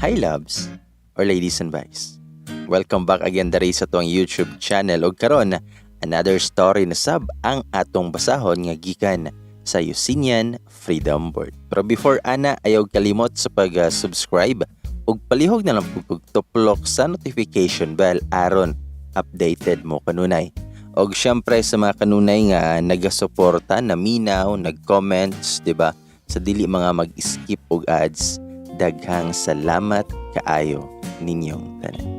Hi loves, or ladies and boys. Welcome back again diri sa atong YouTube channel og karon another story na sab ang atong basahon nga gikan sa Eugenian Freedom Board. Pero before ana, ayaw kalimot sa pag-subscribe ug palihog na lang pug tuplok sa notification bell aron updated mo kanunay. Og syempre sa mga kanunay nga nagasuporta, naminaw, nag-comments, 'di ba? Sa dili mga mag-skip og ads, daghang salamat kaayo ninyong tanan.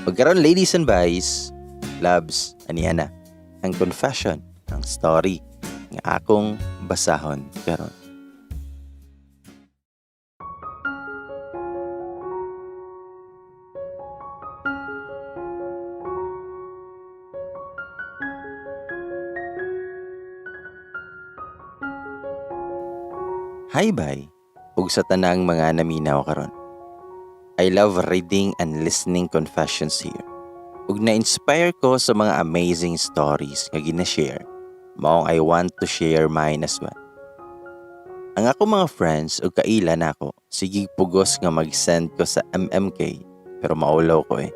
Ug karon, ladies and boys, loves, aniya na ang confession, ang story nga akong basahon karon. Hi bye, ug sa tanang mga naminaw karon. I love reading and listening confessions here. Ug na-inspire ko sa mga amazing stories nga gina-share. Maong I want to share mine as well. Ang ako mga friends ug kaila nako, sige pugos nga mag-send ko sa MMK pero maulaw ko eh.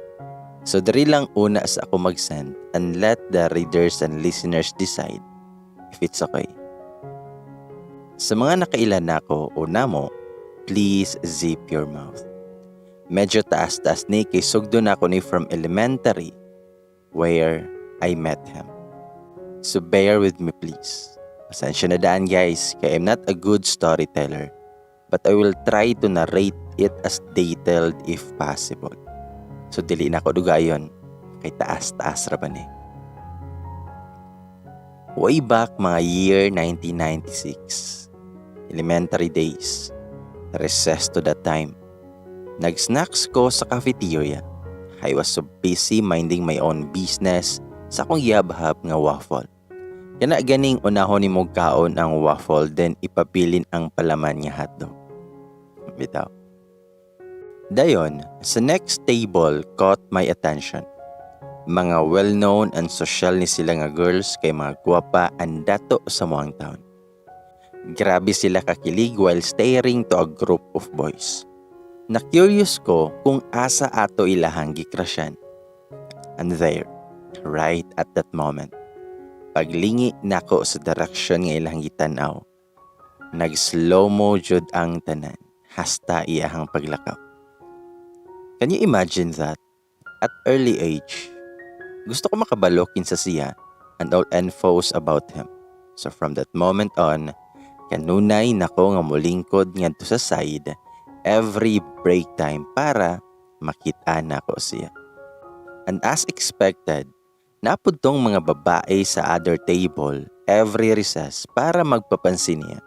So diri lang una sa ako mag-send and let the readers and listeners decide if it's okay. Sa mga nakaila nako o namo, please zip your mouth. Medyo taas-taas ni kay sugdo na ako ni from elementary where I met him. So bear with me, please. Pasensya na daan, guys, kay I'm not a good storyteller. But I will try to narrate it as detailed if possible. So dili na ako dugayon, kay taas-taas ra ba ni. Way back mga year 1996, elementary days, recess to that time. Nag-snacks ko sa cafeteria. I was so busy minding my own business sa akong gihabhab nga waffle. Kana ganing unahon nimo kaon ang waffle, then ipabilin ang palaman nga hotdog. Bitaw. Dayon, sa next table caught my attention. Mga well-known and social ni sila nga girls kay mga gwapa and dato sa among town. Grabe sila kakilig while staring to a group of boys. Na-curious ko kung asa ato ilahang gikrasyan. And there, right at that moment, paglingi nako sa direction nga ilahang gitanaw, nag-slow mo jud ang tanan hasta iyahang paglakaw. Can you imagine that? At early age, gusto ko makabalo kinsa siya and all infos about him. So from that moment on, kanunay nako nga mulingkod ngadto sa side every break time para makita nako siya. And as expected, naa pud tong mga babae sa other table every recess para magpapansin niya.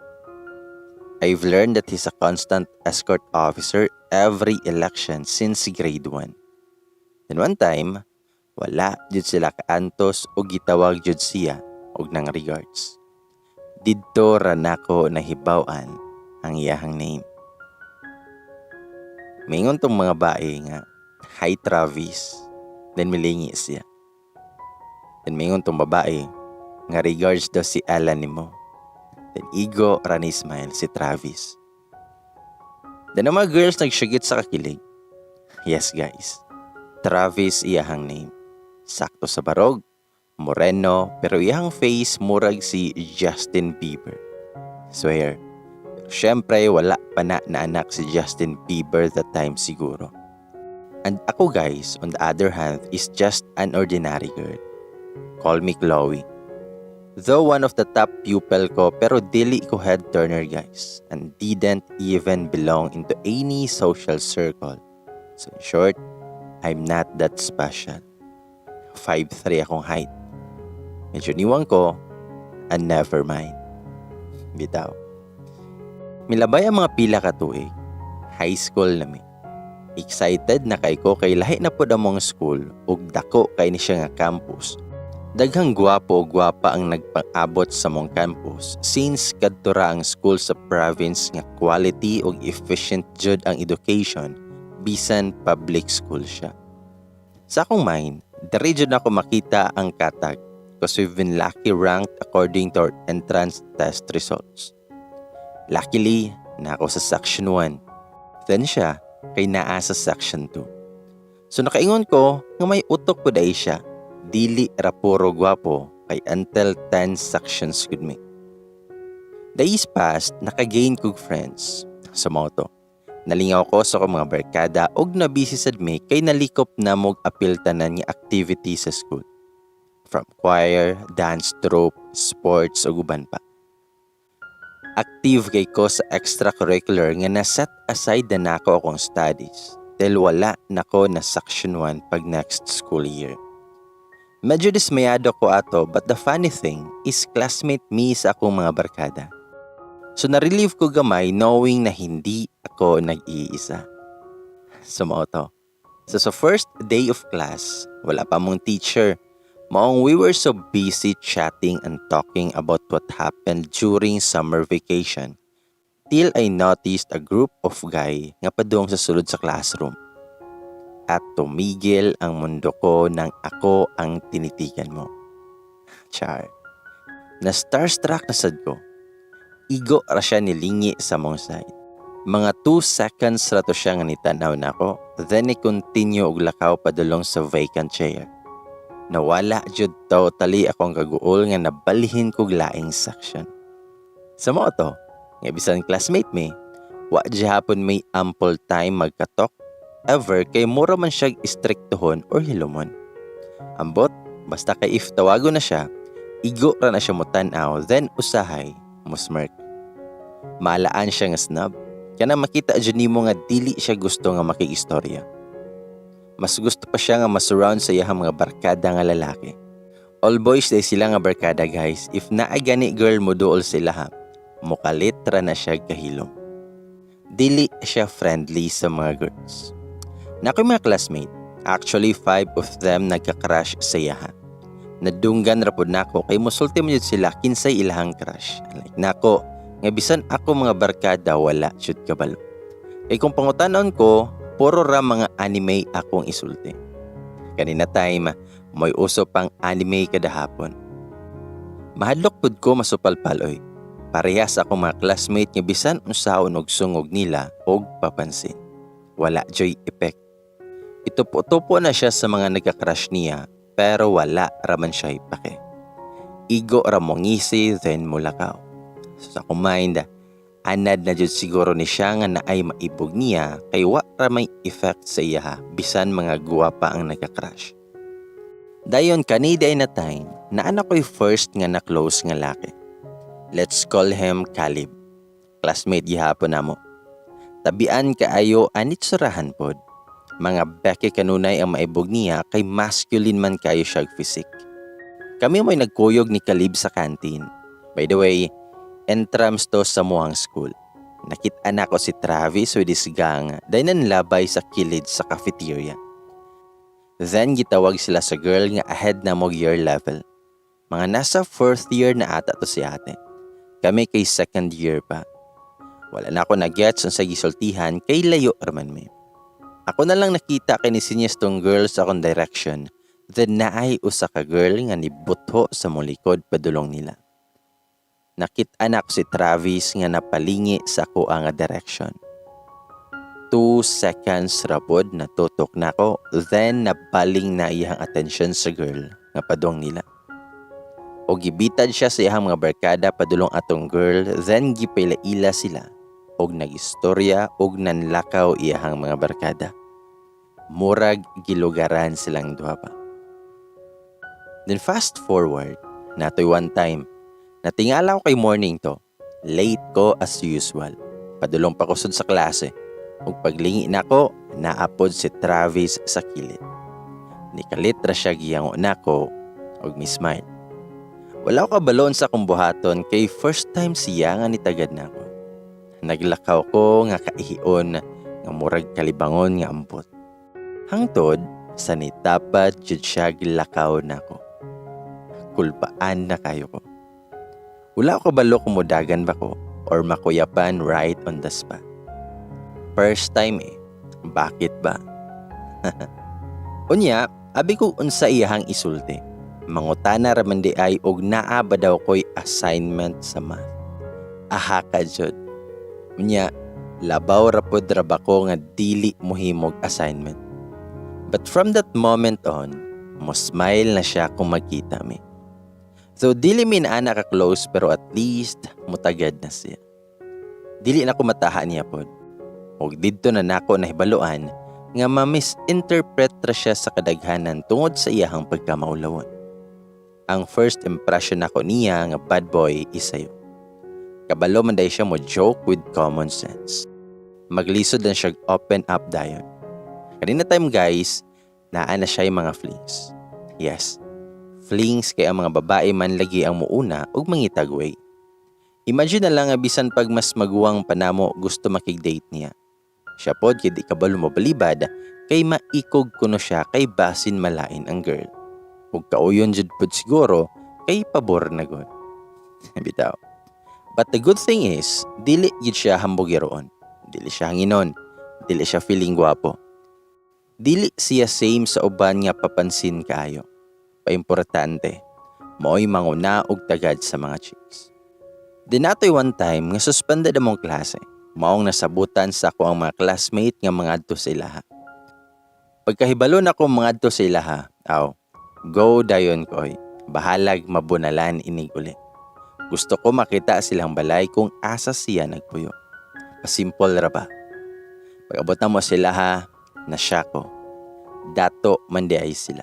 I've learned that he's a constant escort officer every election since grade 1. Then one time, wala jud sila kaantos o gitawag jud siya og nang regards. Didto ra nako nahibaw-an ang iyahang name. Mingon tong mga bae nga, "Hi, Travis." Then milingi siya. Then mingon tong babae nga regards daw si Ella nimo. Then igo ra ni smile si Travis. Then ang mga girls nagsyugit sa kakilig. Yes, guys, Travis iyahang name. Sakto sa barog, moreno, pero iyang face murag si Justin Bieber. Swear. Pero syempre wala pa na naanak si Justin Bieber that time siguro. And ako, guys, on the other hand, is just an ordinary girl. Call me Chloe. Though one of the top pupil ko, pero dili ko head turner, guys, and didn't even belong into any social circle. So in short, I'm not that special. 5'3 akong height. Medyo niwang ko, and never mind. Bitaw. Milabay ang mga pila ka tuig. High school na mi. Excited na kay ko kay lahi na pod among school ug dako kay ni siya nga campus. Daghang gwapo o gwapa ang nagpang-abot sa among campus since kadto ra ang school sa province nga quality ug efficient jud ang education bisan public school siya. Sa akong mind, diri jud nako makita ang katag because we've been lucky ranked according to our entrance test results. Luckily, naa ko sa section 1. Then siya, kay naa sa section 2. So nakaingon ko nga may utok pud ay siya. Dili ra puro gwapo kay until 10 sections gud mi. Days passed, naka-gain kog friends. Sa mao to, nalingaw ko sa akong mga barkada og nabisi sad mi kay nalikop na mog apil tanan nga activity sa school. From choir, dance troupe, sports ug uban pa. Active kay ko sa extracurricular nga na-set aside na nako akong studies dahil wala nako na section 1 pag next school year. Medyo dismayado ko ato, but the funny thing is classmate me sa akong mga barkada. So na-relieve ko gamay knowing na hindi ako nag-iisa. So mao to. So sa first day of class, wala pa mong teacher. Maong we were so busy chatting and talking about what happened during summer vacation till I noticed a group of guy nga padung sa sulod sa classroom. At tumigil ang mundo ko nang ako ang tinitigan mo. Char. Na starstruck na sad ko. Igo ra siya nilingi sa mong side. Mga 2 seconds ra to siya nga nitanaw nako, then ni-continue og lakaw padulong sa vacant chair. Nawala jud totally akong kaguol nga nabalhin kog laing section. Sa mao to, nga bisan classmate mi, wa hapon may ample time magkatalk ever kay mura man siya istriktohon or hilumon. Ambot, basta kay if tawago na siya, igo ra na siya mo tan-aw, then usahay mo smirk. Malaan siya nga snob. Kana makita jud nimo nga dili siya gusto nga makiistorya. Mas gusto pa siya nga masurround sa iyahang mga barkada nga lalaki. All boys day sila nga barkada, guys. If naa gani girl mo duol sila ha, mukalit ra na siya kahilom. Dili siya friendly sa mga girls. Naa koy mga classmate. Actually, five of them nagka-crush sa iyaha. Nadunggan ra pud nako kay musulti man jud sila kinsay ilahang crush. Like nako, nga bisan ako mga barkada wala jud kabalo. Kay kung pangutanon ko, puro ra mga anime akong isulti. Kanina time, may uso pang anime kada hapon. Mahadlok pud ko masupalpal oy. Parehas akong mga classmate nga bisan unsaon og sungog nila og papansin. Wala joy effect. Itupo-tupo na siya sa mga nagka-crush niya pero wala raman siya ipake. Igo ra mo ngisi, then mulakaw. So sa akong mind, anad na jud siguro ni siya nga naay maibog niya kay wa ra may effect sa iya bisan mga guwapa ang nagka-crush. Dayon kani day na time, naa ko'y first nga na-close nga laki. Let's call him Caleb. Classmate gihapon namo. Tabian kaayo anit surahan pod. Mga beke kanunay ang maibog niya kay masculine man kayo siya physique. Kami mo'y nagkuyog ni Caleb sa canteen. By the way, entrance to sa muang school. Nakita na ko si Travis with his gang dahil nanlabay sa kilid sa cafeteria. Then gitawag sila sa girl nga ahead na mo year level. Mga nasa fourth year na ata to si ate. Kami kay second year pa. Wala na ako na-gets sa gisultihan kay layo raman mi. Ako na lang nakita kay ni sinyas tong girl sa akong direction. Then naay usa ka girl nga nibutho sa mulikod padulong nila. Nakita na ako si Travis nga napalingi sa ako nga direction. 2 seconds rapod natutok na ako, then nabaling na iyang attention sa girl nga padong nila. O gibitad siya sa iyang mga barkada padulong atong girl, then gipaila-ila sila og nagistorya og nanlakaw iyahang mga barkada. Murag gilugaran silang duha pa. Then fast forward, natoy one time, natingala ko kay morning to. Late ko as usual. Padulong pa ko sud sa klase. Ug paglingi nako, naapod si Travis sa kilid. Nikalit ra siya giyango nako ug mi smile. Wala ko kabalon sa akong buhaton kay first time siya nga nitagad nako. Naglakaw ko nga kaihion nga murag kalibangon nga ambot. Hangtod sa nitapad jud siya gilakaw nako. Kulbaan na kayo ko. Wala ko kabalo kung mudagan ba ko or makuyapan right on the spot. First time eh. Bakit ba? Unya, abi ko unsa iyahang isulti. Mangutana ra man di ay og naa ba daw ko'y assignment sa math. Aha ka jud. Unya, Labaw ra pod ra ba ko nga dili mohimog assignment. But from that moment on, mo smile na siya kung magkita mi. So dili mi na ka close, pero at least mutagad na siya. Dili na ko mataha niya pod. Ug didto na nako nahibaluan nga ma-misinterpret ra siya sa kadaghanan tungod sa iyahang pagkamaulawon. Ang first impression nako niya nga bad boy is sayo. Kabalo man diay siya mo joke with common sense. Maglisod lang siya open up dayon. Kanina time, guys, naa na siya yung mga flings. Yes, flings kay ang mga babae man lagi ang muuna ug mangitag way. Imagine na lang nga bisan pag mas maguwang pa namo, gusto makig-date niya. Siya pod kay di kabalo mo balibad kay maikog kuno siya kay basin malain ang girl. Ug kauyon jud pod siguro kay pabor na gud. Bitaw. But the good thing is, dili gid siya hambugiroon. Dili siya hanginon. Dili siya feeling gwapo. Dili siya same sa uban nga papansin kaayo. Paimportante, mao'y manguna og tagad sa mga chicks. Dinatoy one time nga suspended among klase. Maong nasabutan sa ako ang mga classmate nga mangadto sa ilaha. Pagkahibalo na ko mangadto sa ilaha, aw, go dayon koy. Bahalag mabunalan inig uli. Gusto ko makita silang balay kung asa siya nagpuyo. Pasimple ra ba? Pag-abot na mo sila ha, nasya ko. Dato man diay sila.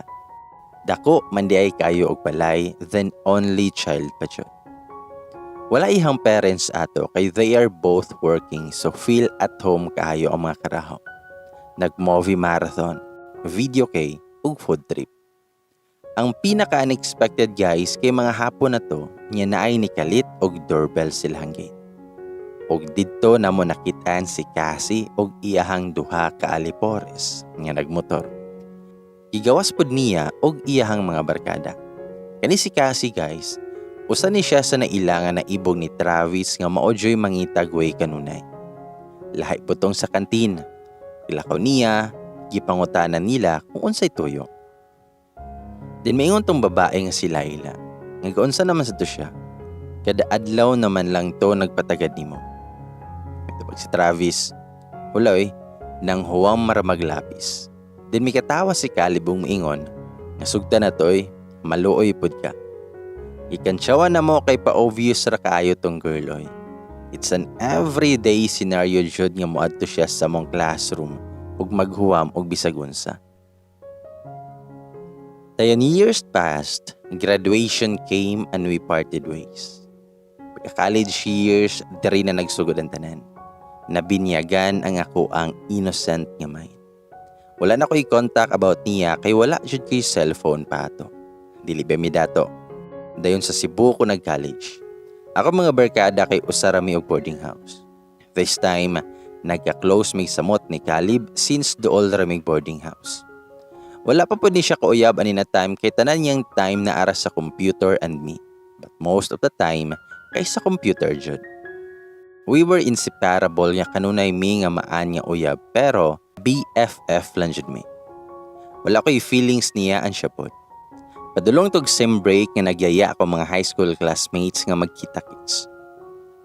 Dako man diay kayo og balay, then only child pa jud. Wala ihang parents ato kay they are both working, so feel at home kaayo ang mga karaho. Nag-movie marathon, video kay ug food trip. Ang pinaka-unexpected, guys, kay mga hapon na to nga naay nikalit og doorbell silang gate. Ug didto namo nakitaan si Cassie og iyahang duha ka alipores nga nagmotor. Gigawas pud niya og iyahang mga barkada. Kani si Cassie, guys, usa ni siya sa naila nga naibog ni Travis nga mao juy mangitag way kanunay. Lahi putong sa kantin. Ilakaw niya, gipangutanan nila kung unsay tuyo. Then maingon tong babae nga si Laila. Nga gaunsa naman sa to siya. Kada adlaw naman lang to nagpatagad nimo. Tubag si Travis, "Huloy, nang huwang maramaglapis." Then mikatawa si Caleb ug moingon nga sugta na toy, maluoy pud ka. Ikantsawa na mo kay pa-obvious ra kaayo tong girl oy. It's an everyday scenario jud nga moadto siya sa mong classroom ug maghuwam og bisag unsa. Dayon years passed, graduation came and we parted ways. Pagka college years, diri na nagsugod ang tanan. Nabinyagan ang ako ang innocent nga mind. Wala na ko'y contact about niya kay wala jud ko'y cellphone pa ato. Dili ba mi dato. Dayon sa Cebu ko nag-college. Ako mga barkada kay usa ra mi og boarding house. This time, nagka-close mig samot ni Caleb since dool ra mig boarding house. Wala pa po ni siya kauyab ani na time kay tanan niyang time na ara sa computer and me. But most of the time, kay sa computer jud. We were inseparable nga kanunay mi nga maan nga uyab, pero BFF lang jud mi. Wala ko'y feelings niya and siya pod. Padulong tog sem break nga nagyaya ako mga high school classmates nga magkita-kits.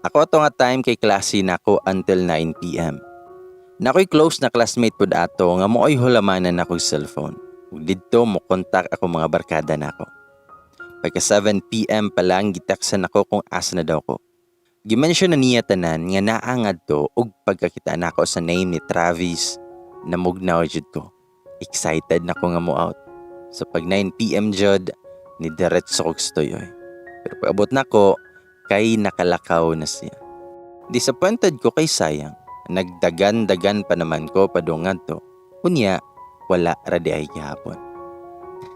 Ako ato nga time kay klase nako until 9 p.m. Nakoy close na classmate pod ato nga mooy hulamanan nako cellphone. Ug didto mo kontak ako mga barkada nako. Pagka 7 p.m. pa lang, giteksan ako kung asa na daw ko. Gimension na niya tanan nga naangad to, ug pagkakita nako sa name ni Travis, namugnaw jud ko. Excited na ko nga mo out. So pag 9 p.m. jud, ni diretso kog stuyoy. Pero pag abot nako, kay nakalakaw na siya. Disappointed ko kay sayang. Nagdagan-dagan pa naman ko padungad to. Unya, wala ra diay gihapon.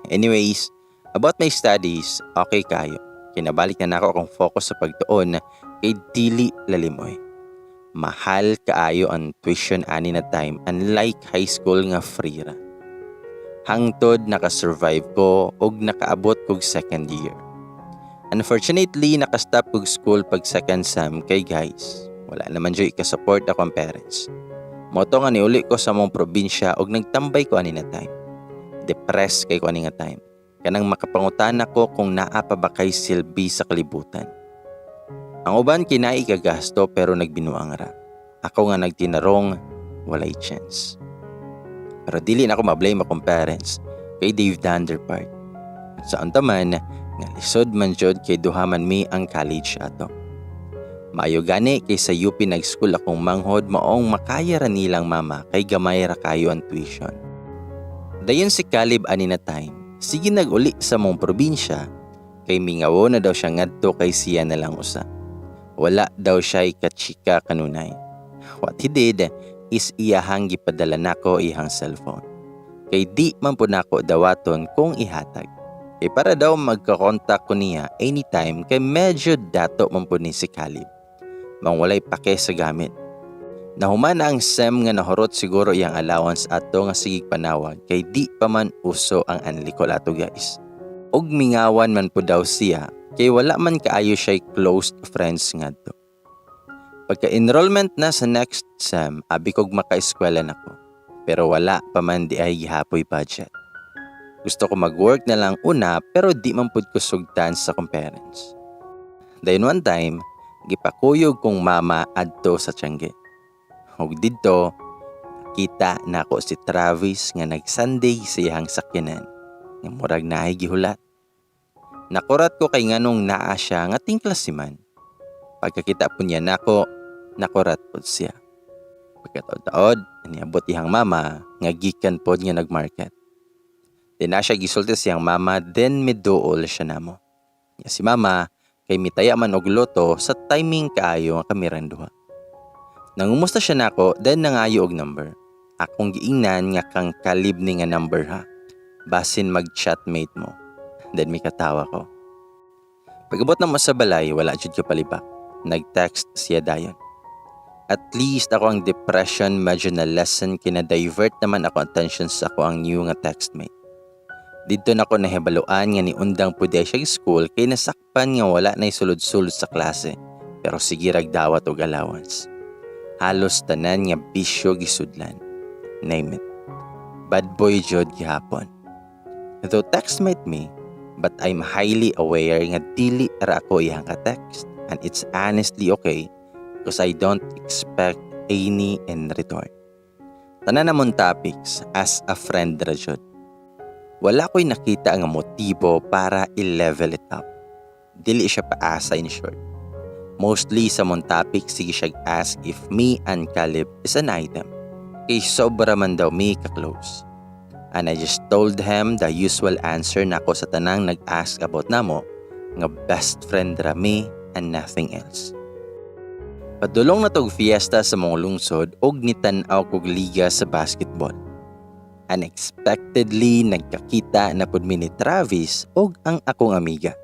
Anyways, about my studies, okay kayo. Kinabalik na nako akong focus sa pagtuon kay dili lalimoy. Mahal kaayo ang tuition ani na time, unlike high school nga free ra. Hangtod nakasurvive ko ug nakaabot kog second year. Unfortunately, nakastop kog school pag second sem kay, guys, wala naman jud ka-support akong parents. Mao to nga niuli ko sa among probinsya ug nagtambay ko ani na time. Depressed kay ko ani nga time. Kanang makapangutana ko kung naa pa ba kay silbi sa kalibutan. Ang uban kinai kagasto pero nagbinuang ra. Ako nga nagtinarong, walay chance. Pero dili na ako ma-blame akong parents kay they've done their part. Sa unta man, nga lisod man jud kay duha man mi ang college ato. Maayo gani kay sa UP nag-school akong manghod, maong makaya ra nilang mama kay gamay ra kayo ang tuition. Dayon si Caleb ani na time, sige nag-uli sa mong probinsya kay mingawo na daw siya ngadto kay siya na lang usa. Wala daw siya kachika kanunay. What he did is iyahang gipadala nako iyang cellphone. Kay di man po nako dawaton kung ihatag. Kay para daw magkakontak ko niya anytime kay medyo dato man po ni si Caleb. Mang walay pake sa gamit. Nahuman na ang sem nga nahurot siguro iyang allowance ato nga sigig panawag kay di pa man uso ang unli call ato, guys. Og mingawan man po daw siya kay wala man kaayo siya close friends ngadto. Pagka-enrollment na sa next sem, abi kog maka-eskwela nako. Pero wala pa man di ay gihapoy budget. Gusto ko mag-work na lang una pero di man pud ko sugtan sa akong parents. Dayon one time, gipakuyog kong mama adto sa tiyangge. Ug didto, kita nako si Travis nga nagsandig sa iyang sakyanan nga murag naay gihulat. Nakurat ko kay nganong naa siya nga tingklas si man. Pagkakita po niya nako, nakurat pod siya. Pagkataod-taod, niabot iyang mama nga gikan pod nga nagmarket. Di na siya gisulti siyang mama, then miduol siya namo. Nya si mama kay mitaya man og luto sa timing kaayo nga kami rang duha. Nangumusta siya nako, then nangayo og number. Akong giingnan nga kang Caleb ni nga number ha. Basin mag-chatmate mo. Then may katawa ko. Pag-abot na mo sa balay, wala jud ko palibak. Nag-text siya dayon. At least ako ang depression medyo na lessen, kina-divert naman ako attention sa ako ang new nga textmate. Didto na ko nahibaluan nga niundang pud siya school kay nasakpan nga wala na sulod-sulod sa klase pero sige rag dawat og allowance. Halos tanan nga bisyo gisudlan. Name it. Bad boy jud gihapon. Though textmate me, but I'm highly aware nga dili ra ako iyang ka-text and it's honestly okay because I don't expect any in return. Tanan namon topics as a friend ra jud. Wala ko'y nakita nga motibo para i-level it up. Dili siya paasa, in short. Mostly sa mong topic, sige siya ask if me and Caleb is an item. Kay sobra man daw mi ka-close. And I just told him the usual answer nako sa tanang nag-ask about namo nga best friend ra mi and nothing else. Padulong na tog fiesta sa mga lungsod og nitan-aw kog liga sa basketball. Unexpectedly, nagkakita na pud mi ni Travis og ang akong amiga.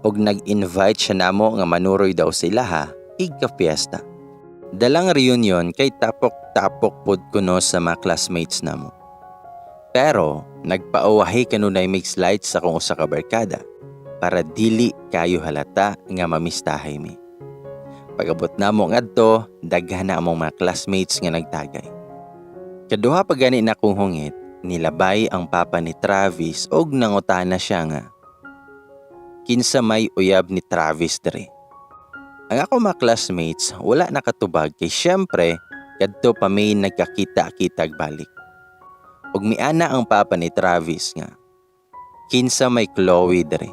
Og nag-invite siya namo nga manuroy daw sa ilaha igka fiesta. Dalang reunion kay tapok-tapok pod kuno sa mga classmates namo. Pero nagpauwahi kanunay mix lights sa akong usa ka barkada para dili kayo halata nga mamistahay mi. Pag-abot namo ngadto, daghan na among mga classmates nga nagtagay. Kaduha pa gani na kong hungit, nilabay ang papa ni Travis og nangutana siya nga, "Kinsa may uyab ni Travis diri?" Ang ako mga classmates wala nakatubag kay syempre kadto pa may nagkakita-kitag balik. Ug miana ang papa ni Travis nga, "Kinsa may Chloe diri?"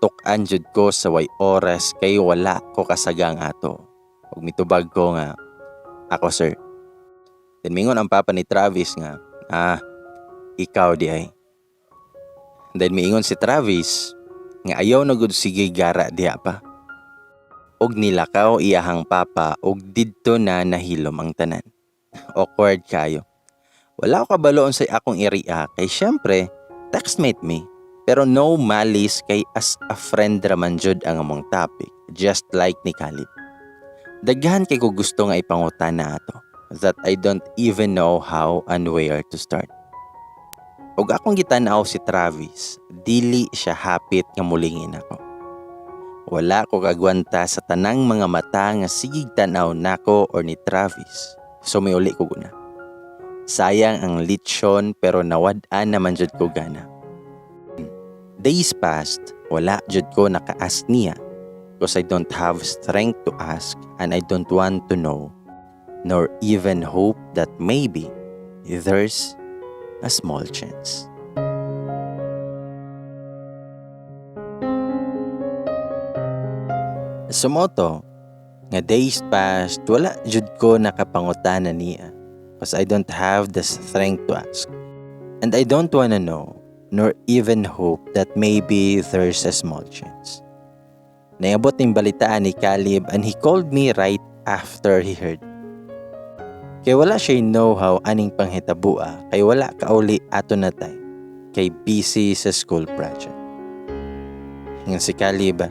Tuk-an jud ko sa way oras kay wala ko kasagang ato. Ug mitubag ko nga, "Ako, sir." Then mingon ang papa ni Travis nga, "Ah, ikaw di ay." Then miingon si Travis nga ayaw na gud sige gara diha pa. Og nilakaw iyahang papa og didto na nahilom ang tanan. Awkward kayo. Wala ko kabalo unsay akong i-react kay syempre textmate me. Pero no malice kay as a friend raman jud ang among topic, just like ni Caleb. Daghan kay ko gusto nga ipangutana ato that I don't even know how and where to start. Ug akong gitan-aw si Travis, dili siya hapit nga mulingin ako. Wala ko kagwanta sa tanang mga mata nga sigig tan-aw nako or ni Travis. So miuli ko guna. Sayang ang lechon pero nawad-an naman jud ko gana. Days passed, wala jud ko naka-ask niya because I don't have strength to ask and I don't want to know. Nor even hope that maybe there's a small chance. So mao to, nga days past, wala jud ko nakapangutana niya because I don't have the strength to ask. And I don't wanna know, nor even hope that maybe there's a small chance. Naabot ning balitaan ni Caleb and he called me right after he heard. Kay wala siya know-how aning panghitabua kay wala kauli ato na time kay busy sa school project. Nga si Caleb,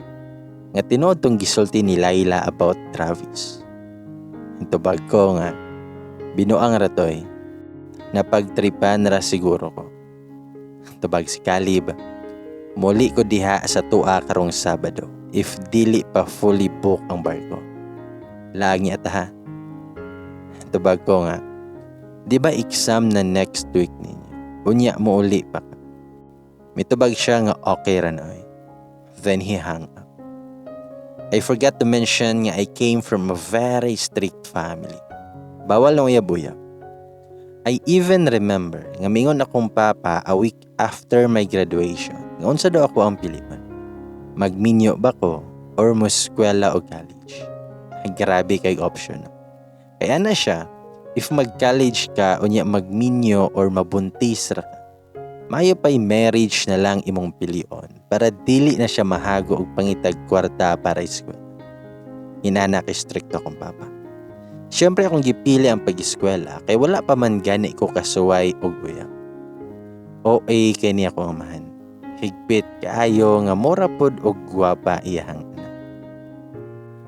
nga tinuod tong gisulti ni Laila about Travis. Tubag ko nga, binuang ratoy, napagtripan ra siguro ko. Tubag si Caleb, muli ko diha sa tua karong Sabado if dili pa fully book ang barko. Lagi ata ha. Tubag ko nga, di ba exam na next week ninyo? Unya mo uli pa ka. Mitubag siya nga okay ra na oy. Then he hung up. I forgot to mention nga I came from a very strict family. Bawal nang uyab-uyab. I even remember nga mingon akong papa a week after my graduation nga unsa daw ako ang pilion. Magminyo ba ko or mo-eskwela o college? Ay, grabe kay option. Kaya na siya, if mag-college ka unya magminyo or mabuntis ra ka, maayo pa'y marriage na lang imong pilion para dili na siya mahago og pangitag kwarta para eskwela. Inana kay stricto akong papa. Siyempre akong gipili ang pag-eskwela kay wala pa man gani ko kasuway og uyab. OA kay niya ko amahan. Higpit kaayo nga mura pod og gwapa iyahang anak.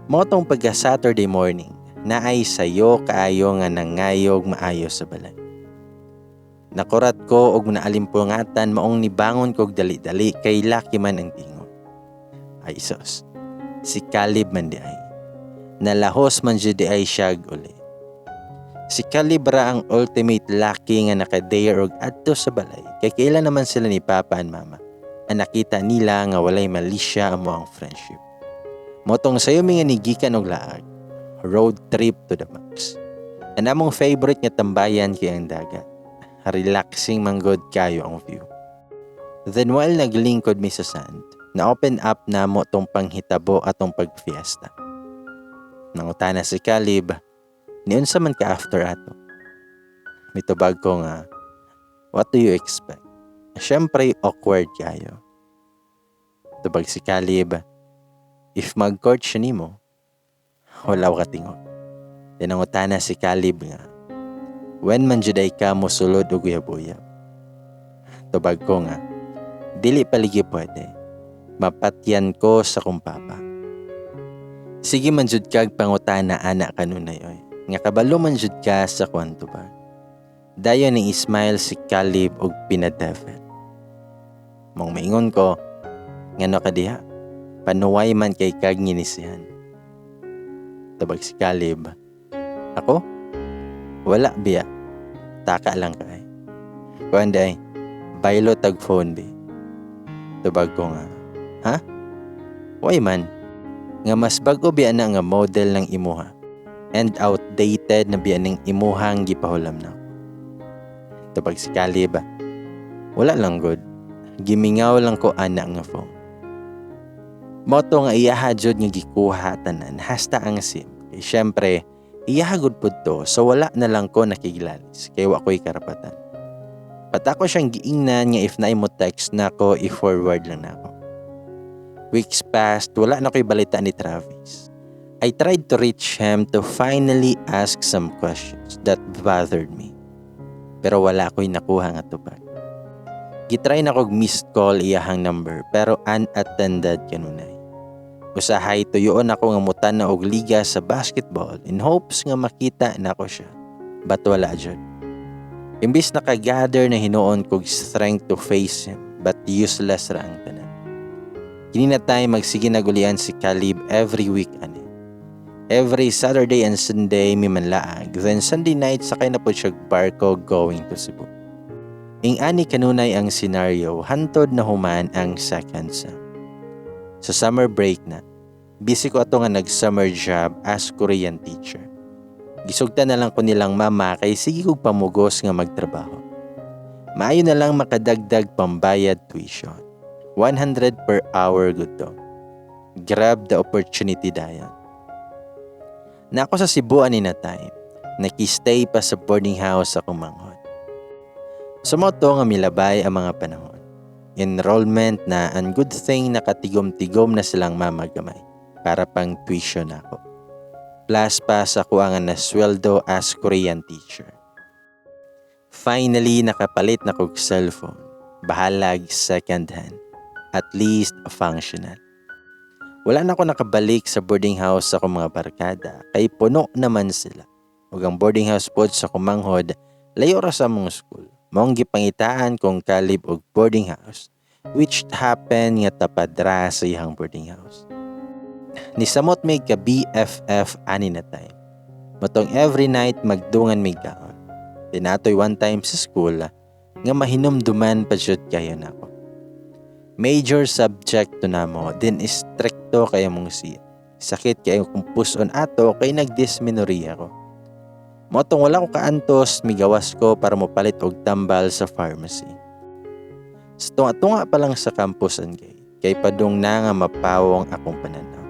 Mao tong pagka Saturday morning, naay sayo kaayo nga nangayog maayo sa balay. Nakurat ko og naalimpungatan maong nibangon kog dali-dali kay laki man ang tingog. Ay sos, si Caleb man di ay. Nalahos man jud di ay siya uli. Si Caleb ra ang ultimate laki nga nakadare og adto sa balay kay kaila naman sila ni Papa and Mama. Ang nakita nila nga walay malisya amo ang friendship. Motong sayo mi nga nigikan og laag, road trip to the max. Ang among favorite nga tambayan kay ang dagat. Relaxing manggod kayo ang view. Then while naglingkod mi sa sand, na-open up na mo tong panghitabo atong pagfiesta. Nangutana si Caleb, niunsa man ka after ato? Mitubag ko nga, what do you expect? Siyempre awkward kayo. Tubag si Caleb, if mag-court siya nimo, wala ka tingog. Tinangutana si Caleb nga, when man juday ka mo sulod og uyab-uyab? Tubag ko nga, dili paligi pwede. Mapatyan ko sa kong papa. Sige man jud kag pangutana ana kanunay oy. Nga kabalo man jud ka sa kwanto ba. Dayon ni smile si Caleb og pinadevil. Mong maingon ko, ngano ka diha? Panuway man kay kag nginisihan. Tubag si Caleb, ako? Wala biya. Taka lang kay. Kuan day, baylo tag phone bi. Tubag ko nga, ha? Why man? Nga mas bag-o biya na nga model ng imuha. And outdated na biya ning imuhang gipahulam na. Tubag si Caleb, wala lang good. Gimingaw lang ko ana nga phone. Moto nga iyaha jud nga gikuha tanan hasta ang SIM. Kay syempre, iyaha gud pud to, so wala na lang ko nakiglalis kay wa ko'y karapatan. Patako siyang giingnan nga if naay mo text nako, i-forward lang nako. Weeks passed, wala na ko'y balita ni Travis. I tried to reach him to finally ask some questions that bothered me. Pero wala ko'y nakuha nga tubag. Gitry na kog missed call iyahang number pero unattended kanunay. Usahay tuyoon ako nga mutan na og liga sa basketball in hopes nga makita nako siya. But wala jud. Imbis nakagather na hinuon kog strength to face him, but useless ra ang tanan. Kini na tayo magsige nagulian si Caleb every week ani. Every Saturday and Sunday mi manlaag, then Sunday night sakay na pod siya barko going to Cebu. Ing ani kanunay ang scenario hantod na human ang second sem. Sa summer break na, busy ko ato nga nag-summer job as Korean teacher. Gisugtan na lang ko nilang mama kay sige kog pamugos nga magtrabaho. Maayo na lang makadagdag pambayad tuition. 100 per hour gud to. Grab the opportunity dayon. Na ako sa Cebu ani na time. Naki-stay pa sa boarding house akong manghod. So mao to nga milabay ang mga panahon. Enrollment na, and good thing nakatigom-tigom na silang mama gamay para pang tuition nako. Plus pa sa kuha nga na sweldo as Korean teacher. Finally, nakapalit na kog cellphone. Bahalag second hand. At least functional. Wala na ko nakabalik sa boarding house sa akong mga barkada kay puno naman sila. Ug ang boarding house pod sa akong manghod, layo ra sa among school. Maong gipangitaan kong Caleb og boarding house, which happen nga tapad ra sa iyang boarding house. Nisamot may ka BFF ani na time. Mao tong every night magdungan may kaon. Tinatoy one time sa school nga mahinumduman pa jud kayo nako. Major subject to namo, then istrikto kay mong siya. Sakit kayo kung puson ato kay nagdysmenorrhea ko. Mao tong wala ko kaantos, migawas ko para mopalit og tambal sa pharmacy. Sa tunga-tunga pa lang sa campus ang gate, kay padung na nga mapawong akong pananaw.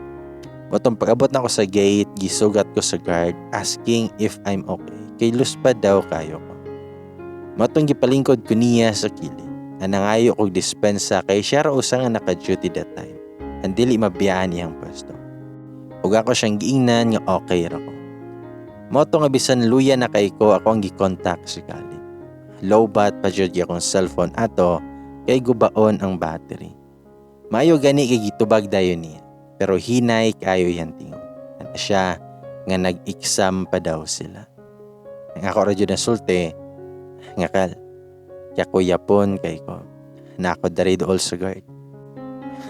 Mao tong pag-abot na ko sa gate, gisugat ko sa guard asking if I'm okay, kay luspad daw kayo ko. Mao tong gipalingkod ko niya sa kilid. Ang nangayo kog dispensa kay siya ra usa nga naka-duty that time. Ang dili mabiyaan iyang pwesto. Ug ako siyang giingnan nga okay ra ko. Mao to nga bisan luya na kay ko, ako ang gi-contact si Caleb. Low bat pa jud akong cellphone ato kay gubaon ang battery. Maayo gani kay gitubag dayon niya, pero hinay kayo iyang tingog. Ana siya nga nag-exam pa daw sila. Ang ako ra jud na sulti nga, "Kal, kakuyapon kay ko na ako dari dool sa guard."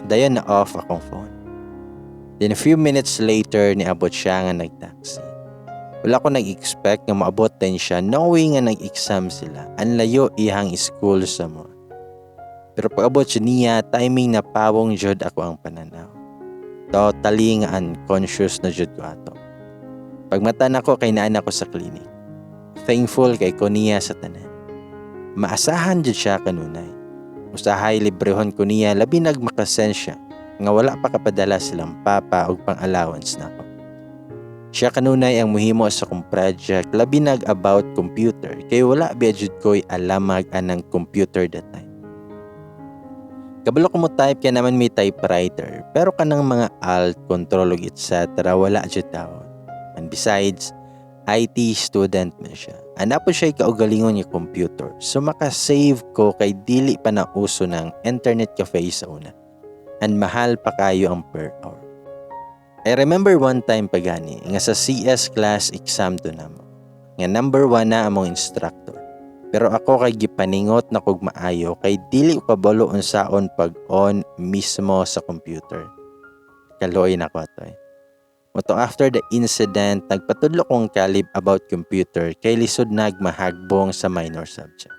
Dayon na off akong phone. Then a few minutes later, niabot siya nga nagtaxi. Wala ko nag-expect nga maabot din siya knowing nga nag-exam sila. Ang layo iyang school sa mo. Pero pag-abot siya niya, timing na pawong jud ako ang pananaw. Totally nga unconscious na jud ko ato. Pagmata nako kay naan ako sa clinic. Thankful kay ko niya sa tanan. Maasahan jud siya kanunay. Usahay librehon ko niya, labi nag makasensya nga wala pa kapadala silang papa og pang-allowance nako. Siya kanunay ang muhimo sa akong project, labi nag about computer kay wala biya jud ko'y alamag anang computer that time. Kabalo ko mo type kaya naman may typewriter, pero kanang mga alt, control ug etc. wala jud tawon. And besides, IT student man siya. Ana po siya kaugalingon nga computer. So makasave ko kay dili pa na uso ng internet cafe sa una. And mahal pa kayo ang per hour. I remember one time pa gani nga sa CS class exam to namo. Nga number one na among instructor. Pero ako kay gipaningot na kog maayo kay dili ko kabalo unsaon pag on mismo sa computer. Kaluoy na ko ato eh. Mao to after the incident, nagpatudlo kong Caleb about computer kay lisod nag mahagbong sa minor subject.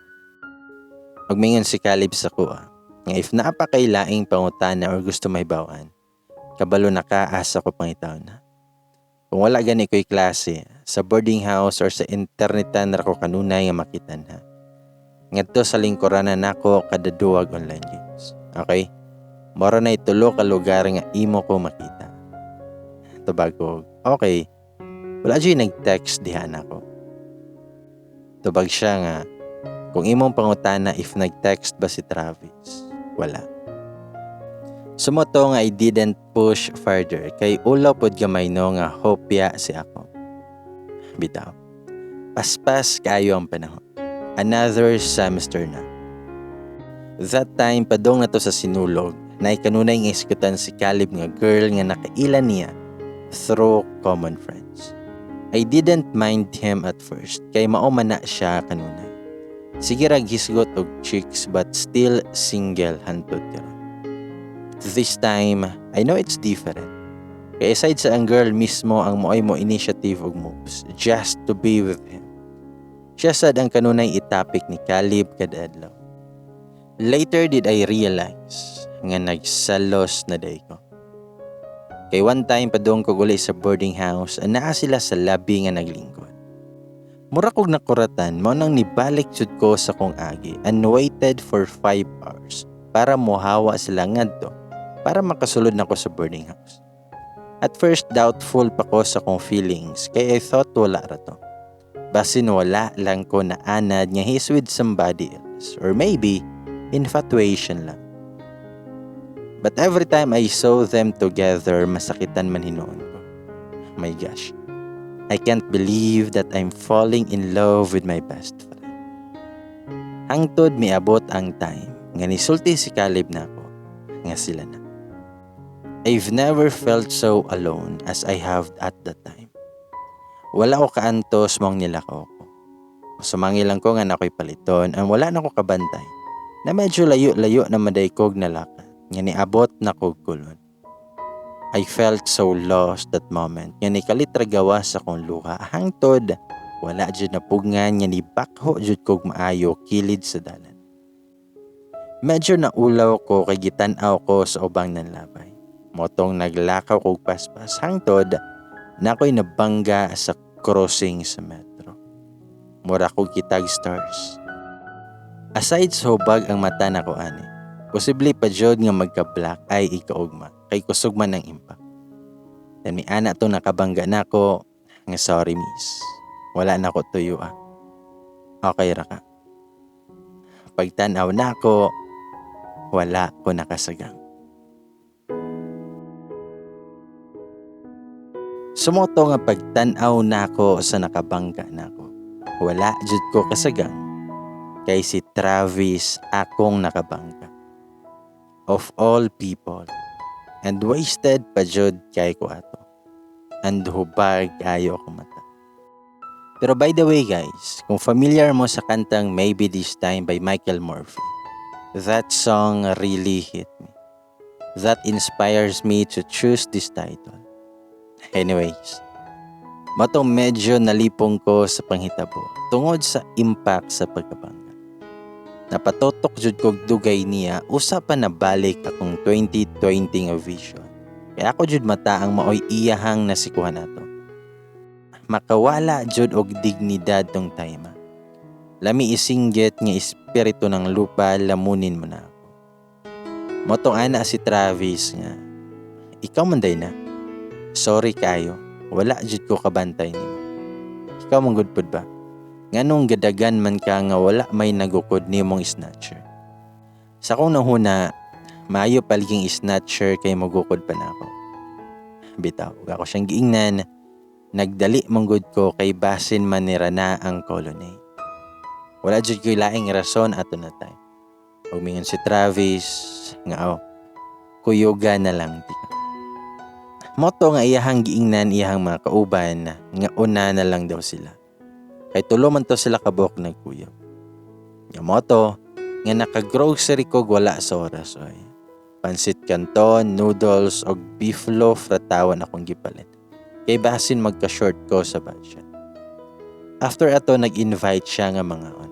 Magmingon si Caleb sa kuha, nga if naa pa kay laing pangutana or gusto mahibaw-an, kabalo na ka asa ko pangitaon na. Kung wala gani ko'y klase, sa boarding house or sa internetan ra ko kanunay nga makitan ha. Ngadto sa lingkuranan nako kada duwag online games. Okay? Mora na tulo ka lugar nga imo ko makita. Tubag ko, "Okay." Wala dyan nag-text diha nako. Tubag siya nga, "Kung imong pangutana if nag-text ba si Travis, wala." So mao to nga I didn't push further kay ulaw pod gamay no nga hopya si ako. Bitaw. Paspas kayo ang panahon. Another semester na. That time, padong na to sa Sinulog, na kanunay nga iskutan si Caleb nga girl nga nakaila niya through common friends. I didn't mind him at first kay mao man na siya kanunay. Sige rag hisgot og chicks, but still single hantod karon. This time, I know it's different. Kay aside sa ang girl mismo ang moay mo initiative og moves just to be with him. Siya sad ang kanunay itapik ni Caleb kada adlaw. Later did I realize nga nagsalos na day ko. Kay one time, padung ko guli sa boarding house, anaa sila sa lobby nga naglingkod. Mura kog nakuratan, mao nang nibalik jud ko sa kong agi and waited for 5 hours para mohawa sila ngadto para makasulod nako sa boarding house. At first, doubtful pa ko sa kong feelings kay I thought wala ra to. Basin wala lang ko naanad nga he's with somebody else or maybe infatuation lang. But every time I saw them together, masakitan man hinuon ko. My gosh. I can't believe that I'm falling in love with my best friend. Hangtod miabot ang time nga nisulti si Caleb nako nga sila na. I've never felt so alone as I have at that time. Wala ko kaantos maong nilakaw ko. Sumangil lang ko nga naa ko'y paliton and wala na ko kabantay na medyo layo-layo na man diay kog nalakad nga niabot na kog Colon. I felt so lost that moment nga nikalit ra gawas sa akong luha hangtod wala jud napugngan nga nibakho jud kog maayo kilid sa dalan. Medyo naulaw ko kay gitan-aw ko sa ubang nanlabay. Mao tong naglakaw kog paspas hangtod na ako'y nabangga sa crossing sa metro. Mura kog kitag stars. Aside sa hubag ang mata nako ani, posible pa jud nga magka-black eye ikaugma kay kusog man ang impact. Then mi ana to nakabangga nako nga, "Sorry, miss. Wala na ko tuyo ah. Okay ra ka?" Pagtan-aw nako, wala ko nakasagang. So mao to nga pagtan-aw nako sa nakabangga nako, wala jud ko kasagang kay si Travis akong nakabangga. Of all people. And wasted pa jud kay ko ato. And hubag ayo ako mata. Pero by the way, guys, kung familiar mo sa kantang "Maybe This Time" by Michael Murphy, that song really hit me. That inspires me to choose this title. Anyways, mao tong medyo nalipong ko sa panghitabo tungod sa impact sa pagkabangga. Napatutok jud kog dugay niya usa pa nabalik akong 2020 nga vision. Kaya ako jud mata ang maoy iyahang nasikuhan nato. Makawala jud og dignidad tong time. Lami isinggit nga espiritu ng lupa, lamunin mo na ako. Mao tong ana si Travis nga, "Ikaw man diay na. Sorry kayo, wala jud ko kabantay nimo. Ikaw man gud pud ba? Nganong gadagan man ka nga wala may nagukod nimong snatcher?" Sa akong nahuna, maayo paliging snatcher kay magukod pa nako. Bitaw, ug ako siyang giingnan, nagdali man gud ko kay basin man nira na ang colonnade. Wala jud ko'y laing rason ato na time. Ug mingon si Travis nga, "Oh, kuyuga na lang tika." Mao to nga iyahang giingnan iyahang mga kauban nga una na lang daw sila. Kay tulo man to sila kabuok nagkuyog. Nga mao to nga naka-grocery kog wala sa oras oy. Pansit canton, noodles og beef loaf ra tawan akong gipalit. Kay basin magka-short ko sa budget. After ato, nag-invite siya nga mangaon.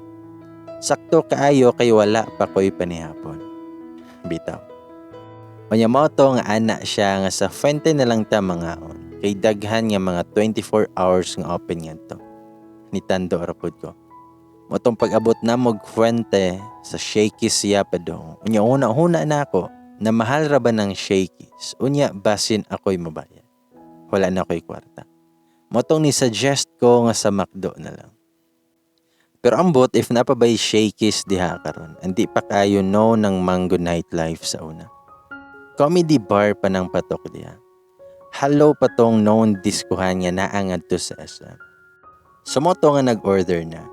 Sakto kaayo kay wala pa ko'y panihapon. Bitaw. Unya mao to nga ana siya nga sa Fuente na lang ta mangaon kay daghan nga mga 24 hours nga open ngadto. Nitando ra pud ko. Mao tong pag-abot na mog Fuente, sa Shakey's siya padong. Unya una-una na ako na mahal ra ba ng Shakey's. Unya basin ako'y mabayad. Wala na ako'y kwarta. Mao tong ni-suggest ko nga sa McDo na lang. Pero ambot if naa pa bay Shakey's diha karon. Hindi pa kayo no ng Mango Nightlife sa una. Comedy bar pa ng patok diha. Hello pa tong known diskuhan nga naa ngadto sa SM. So mao to nga nag-order na.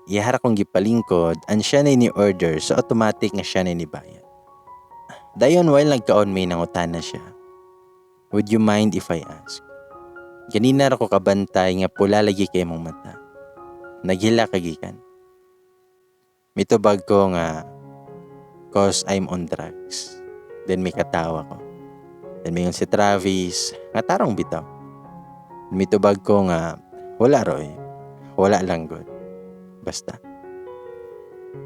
Iyahara kong gipalingkod and siya na ni-order, so automatic nga siya na nibayad. Dayon while nagkaon may nangutana siya. "Would you mind if I ask? Ganina ra ko kabantay nga pula lagi kay mong mata. Naghilak ka gikan?" Mitubag ko nga, "'Cause I'm on drugs." Then may katawa ko. Then mingon si Travis nga tarong bitaw. Mitubag ko nga wala roy. Wala lang gud. Basta.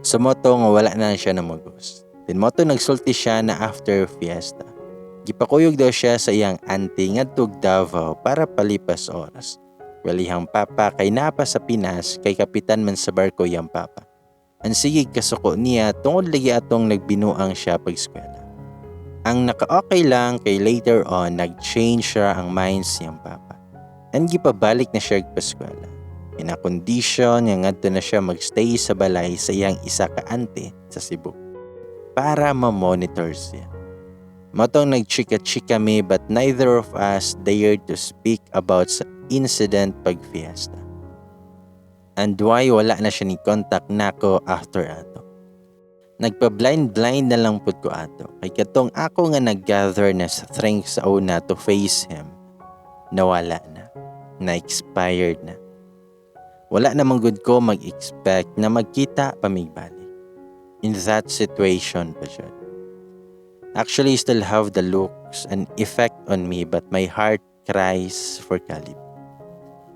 So mao to nga wala na siya na magos. Then mao to nagsulti siya na after fiesta, gipakuyog daw siya sa iyang auntie ngadtog Davao para palipas oras. Well, iyang papa kay naa pa sa Pinas kay kapitan man sa barko iyang papa. Ang sige kasuko niya tungod lagi atong nagbinuang siya pag eskwela. Ang naka-okay lang kay later on nag-change siya ang minds niyang papa. And gipabalik na siya paskwela. In a condition nga ngadto na siya magstay sa balay sa iyang isa ka auntie sa Cebu para ma-monitor siya. Mao tong nagchika-chika mi, but neither of us dared to speak about sa incident pag fiesta. And why wala na siya ni contact nako after ato. Nagpa-blind-blind na lang pud ko ato. Kay katong ako nga nag-gather na sa strength sa una to face him, nawala na. Na-expired na. Wala namang gud ko mag-expect na magkita pa migbalik. In that situation pa siya. Actually, still have the looks and effect on me, but my heart cries for Caleb.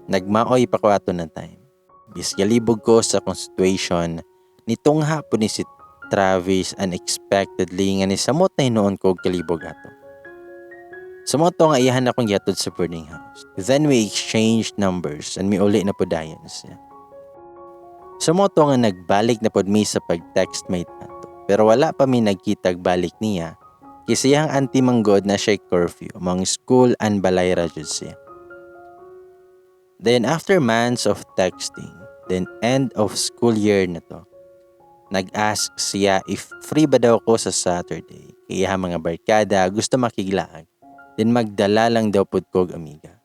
Nagmaoy pa ko ato na time. Bis galibog ko sa akong situation, nitong hapon ni si Travis unexpectedly nga ni samot na hinuon ko og kalibog ato. Sa mao to nga iyahan akong gihatod sa boarding house. Then we exchanged numbers and miuli na po dayon siya. Sa mao to nga nagbalik na pod mi sa pag-text mate ato. Pero wala pa mi nagkitag balik niya kasi iyang auntie manggod na siya curfew among school and balay ra jud siya. Then after months of texting, then end of school year na to, nag-ask siya if free ba daw ko sa Saturday. Kaya mga barkada gusto makiglaag. Then magdala lang daw pud kog amiga.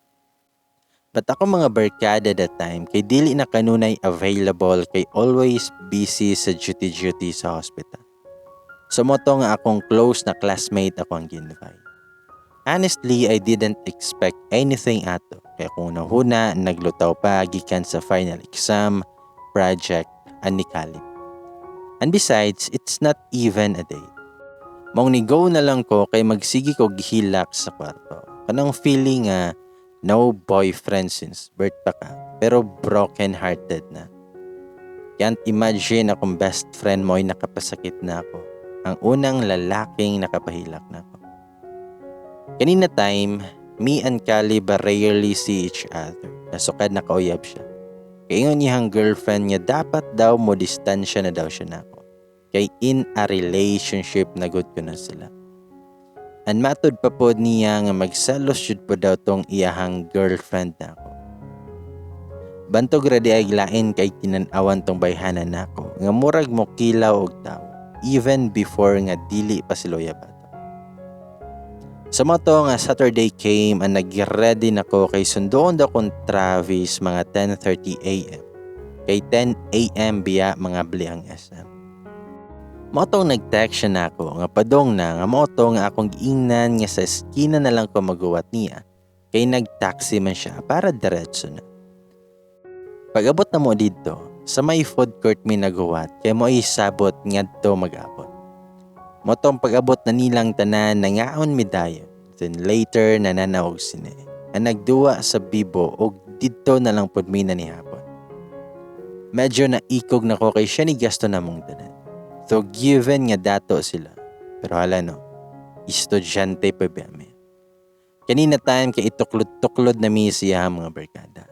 But ako mga barkada that time kay dili na kanunay available kay always busy sa duty-duty sa hospital. So mao to nga akong close na classmate ako ang gi-invite. Honestly, I didn't expect anything ato. Kaya kung nahuna, naglutaw pa gikan sa final exam, project, and ni Caleb. And besides, it's not even a date. Maong ni go na lang ko kay magsige ko gihilak sa kwarto. Kanang feeling nga no boyfriend since birth pa ka, pero broken hearted na. Can't imagine akong best friend mo ay nakapasakit na ako. Ang unang lalaking nakapahilak na ako. Kanina time, me and Caleb rarely see each other. Nasukad na kauyab siya. Kay ingon niyang girlfriend niya dapat daw mo distansya na daw siya nako. Kay in a relationship na gud ko na sila. And matud pa pod niya nga magselos jud po daw tong iyahang girlfriend nako. Bantog ra di ay lain kay tinan-awan tong bayhanan nako nga murag mo kilaw og tawo even before nga dili pa sila uyab ato. Sa mao to nga Saturday came and nag-ready na ko kay sundoon daw kong Travis mga 10:30 a.m. Kay 10 a.m. biya mga bli ang SM. Mao tong nag-text siya nako nga padong na nga mao to nga akong giingnan nga sa eskina na lang ko maguwat niya kay nag-taxi man siya para diretso na. Pag-abot na mo didto, sa may food court mi naguwat kay mo ay sabot ngadto mag-abot. Mao tong pag-abot na nilang tanan, nangaon mi dayon. Then later nananaw og sine. Ang nagduwa sa Bibo og didto na lang pud mi na nihapon. Medyo naikog na ko kay siya ni gasto namong tanan. So given nga dato sila. Pero hala no, estudyante pa ba mi. Kanina time kay ituklod-tuklod na mi siya mga barkada.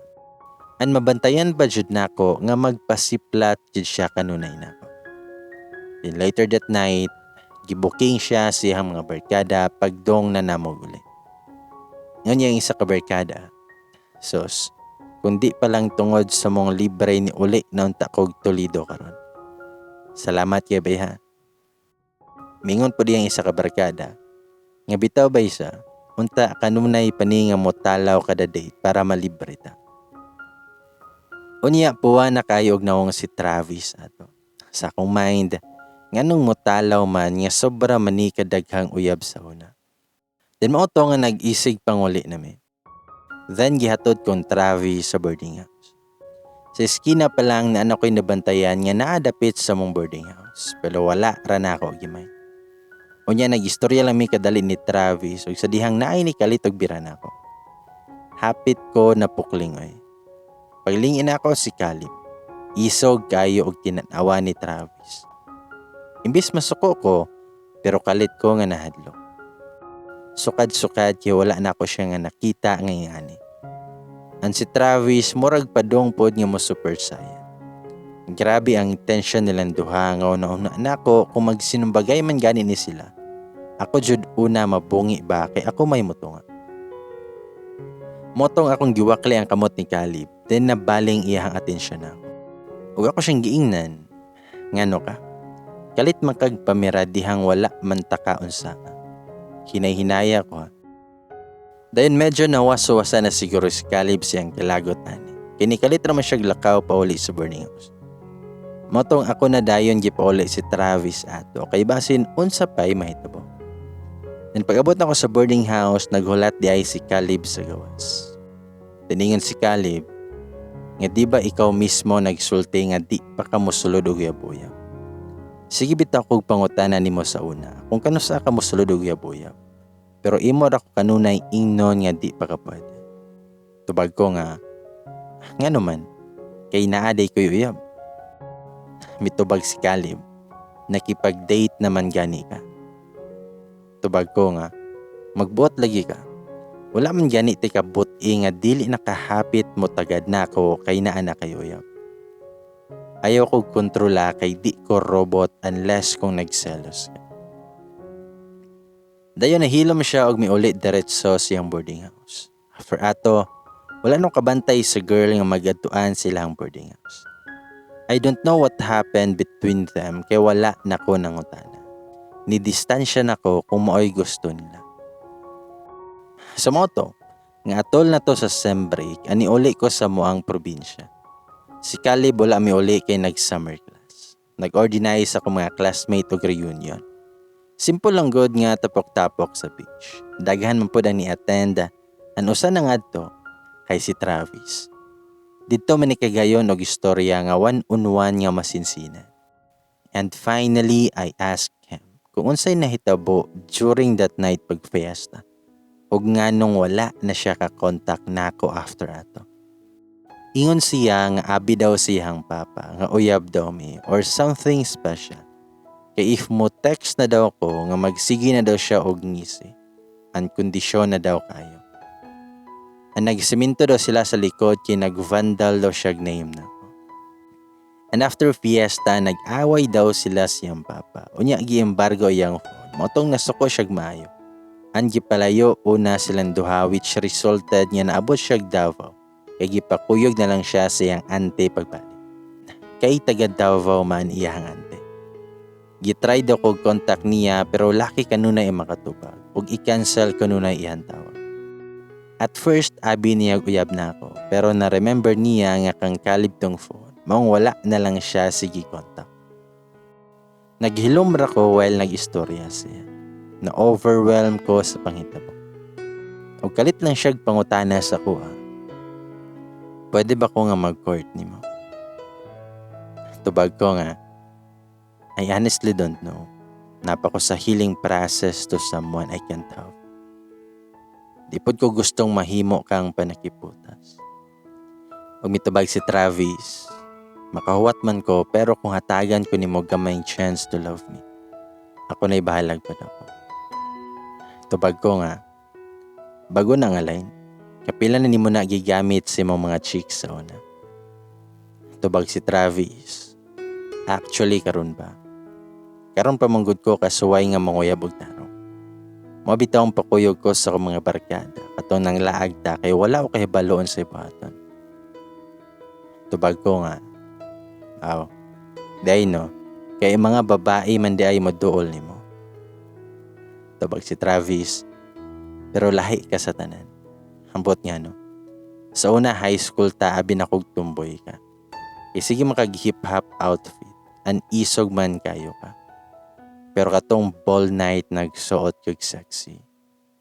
An mabantayan ba jud nako nga magpasiplat jud siya kanunay nako. Then later that night, gibuking siya sa iyang mga barkada pagdong na namo uli. Ngayon yung isa ka barkada, "Sos, kundi pa lang tungod sa mong libre ni uli na unta kog Toledo karon. Salamat kay bay ha." Mingon po diyang isa ka barkada, nga bitaw ba isa, unta kanunay pani nga mo talaw kada date para malibre ta. Unya puwa na kayo og nawong si Travis ato. Sa akong mind, nganong motalaw man nga sobra mani kadaghang uyab sa una. Then mao to nga nag-isig panguli nami. Then gihatod kong Travis sa boarding house. Sa eskina pa lang na ano ko'y nabantayan nga naadapit sa mong boarding house. Pero wala ra na ako gimay. Unya nag-istorya lang mi kadali ni Travis ug sa dihang naay ni kalit og bira nako. Hapit ko na pukling oy. Paglingin ako si Caleb. Isog kayo og tinanawa ni Travis. Imbis masuko ko, pero kalit ko nga nahadlok. Sukad-sukad kay wala na ako siya nga nakita nga ingani. An si Travis murag padong pod nga mo Super Saiyan. Grabe ang tension nilang duha nga una-una nako kung magsinumbagay man gani ni sila. Ako jud una mabungi ba kay ako may mutunga. Motong akong giwakli ang kamot ni Caleb, then nabaling iyahang atensyon nako. Ug ako siyang giingnan, "Ngano ka? Kalit man kag pamira dihang wala man ta ka unsa." Hinay-hinaya ko ha. Dayon medyo nawaso-wasa na siguro si Caleb siyang kalagot ani. Kinikalit raman siya lakaw pauli sa boarding house. Motong ako na dayon gipauli si Travis ato kay basin unsa pay mahitabo. Then pag-abot nako sa boarding house, naghulat di ay si Caleb sa gawas. Tiningon si Caleb nga di ba ikaw mismo nagsulti nga di pa ka mosulod og uyab-uyab. Sige bitaw kog pangutana nimo sa una kung kanusa ka mosulod og uyab-uyab. Pero imo ra ko kanunay ingnon nga di pa ka pwede. Tubag ko nga, ngano man, kay naa day ko'y uyab. Mitubag si Caleb, nakipag-date naman gani ka. Tubag ko nga, magbuot lagi ka. Wala man gani ti kabuti nga dili nakahapit mo tagad nako kay naa na kay uyab. Ayaw ko kontrola kay di ko robot unless kung nagselos ka. Dayon nahilom siya og miuli diretso siyang boarding house. After ato, wala nung kabantay sa girl nga magadtuan sila ang boarding house. I don't know what happened between them kay wala na ko nangutana. Ni distansya nako kung maoy gusto nila. Sa moto, nga atol na to sa sem break, ani uli ko sa moang probinsya. Si Caleb wala miuli kay nag-summer class. Nag-organize ako mga classmate og reunion. Simple lang good nga tapok-tapok sa beach. Daghan man pud ang ni-attend. Ang usa na ngadto kay si Travis. Didto man ni kagayon og istorya nga one on one nga masinsinan. And finally, I asked him kung unsay nahitabo during that night pag fiesta. Ug nganong wala na siya ka-contact nako after ato. Ingon siya nga abi daw siyang papa, nga uyab daw mi or something special. Kay if mo text na daw ko nga magsige na daw siya og ngisi. Ang kondisyon na daw kayo. Ang nagsiminto daw sila sa likod kay nag-vandal daw siya name na ko. And after fiesta, nag-away daw sila siyang papa. Unya gi-embargo iyang phone. Motong nasuko siya maayo. Ang gipalayo una silang duha which resulted nga naabot siya Davao. Kay gipakuyog na lang siya sa iyang ante pagbalik. Kay taga Davao man iyang ante. Gitry daw kog contact niya pero laki kanunay ang makatubag ug i-cancel kanunay iyang tawag. At first, abi niya uyab na ako pero na-remember niya nga kang Caleb tong phone. Maong wala na lang siya sige contact. Naghilom ra ko while nag-istorya siya. Na-overwhelm ko sa panghitabo. Og kalit lang siya pangutana sa kuha. Pwede ba ko nga mag-court nimo? Tubag ko nga, I honestly don't know. Naa pa ko sa healing process to someone I can't have. Di pod ko gustong mahimo kang panakiputas. Ug mitubag si Travis, makahuwat man ko pero kung hatagan ko nimo gamay chance to love me, ako na'y bahalag pa ako. Tubag ko nga, bago na nga line, kapila na nimo na gigamit sa imong mga chicks sa una. Tubag si Travis, actually karon ba? Karon pa man gud ko kasuway nga manguyab og tarong. Mao bitaw ang pakuyog ko sa akong mga barkada katong nang laag ta kay wala ko kahibaloon sa ibuhaton. Tubag ko nga, aw, day no, kay mga babae man di ay moduol nimo. Tubag si Travis, pero lahi ka sa tanan. Ambot nga no. Sa una high school ta abi na kog tumboy ka. Kay sige makag hip hop outfit, an isog man kayo ka. Pero katong ball night nagsuot kog sexy.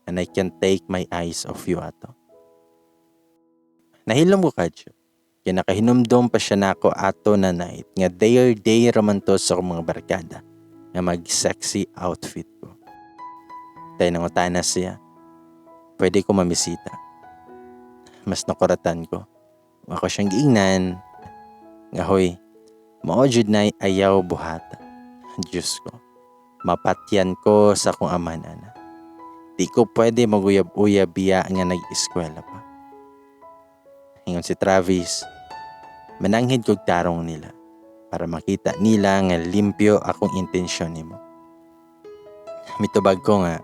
And I can't take my eyes off you ato. Nahilom ko kadyo. Kaya nakahinumdom pa siya nako ato na night nga day day raman to sa akong mga barkada nga mag-sexy outfit ko. Tayo nangutana siya. Pwede ko mamisita. Mas nakuratan ko. Ako siyang giingnan. Nga hoy, mao jud nay ayaw buhata. Diyos ko, mapatyan ko sa akong amahan ana. Di ko pwede maguyab-uyab biya nga nag-eskwela pa. Ingon si Travis, mananghid kog tarong nila para makita nila nga limpyo akong intensyon nimo. Mitubag ko nga,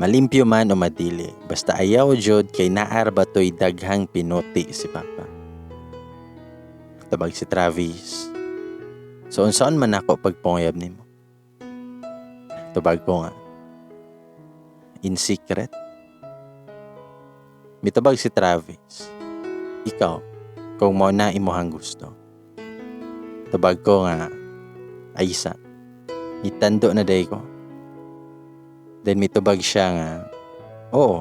malimpyo man o madili, basta ayaw jud kay naa ra ba to'y daghang pinuti si Papa. Tubag si Travis, so unsaon man ako pagpanguyab nimo? Tubag ko nga, in secret. Mitubag si Travis, ikaw, kung mao na imuhang gusto. Tubag ko nga, aysa, nitando na diay ko. Then mitubag siya nga, oo,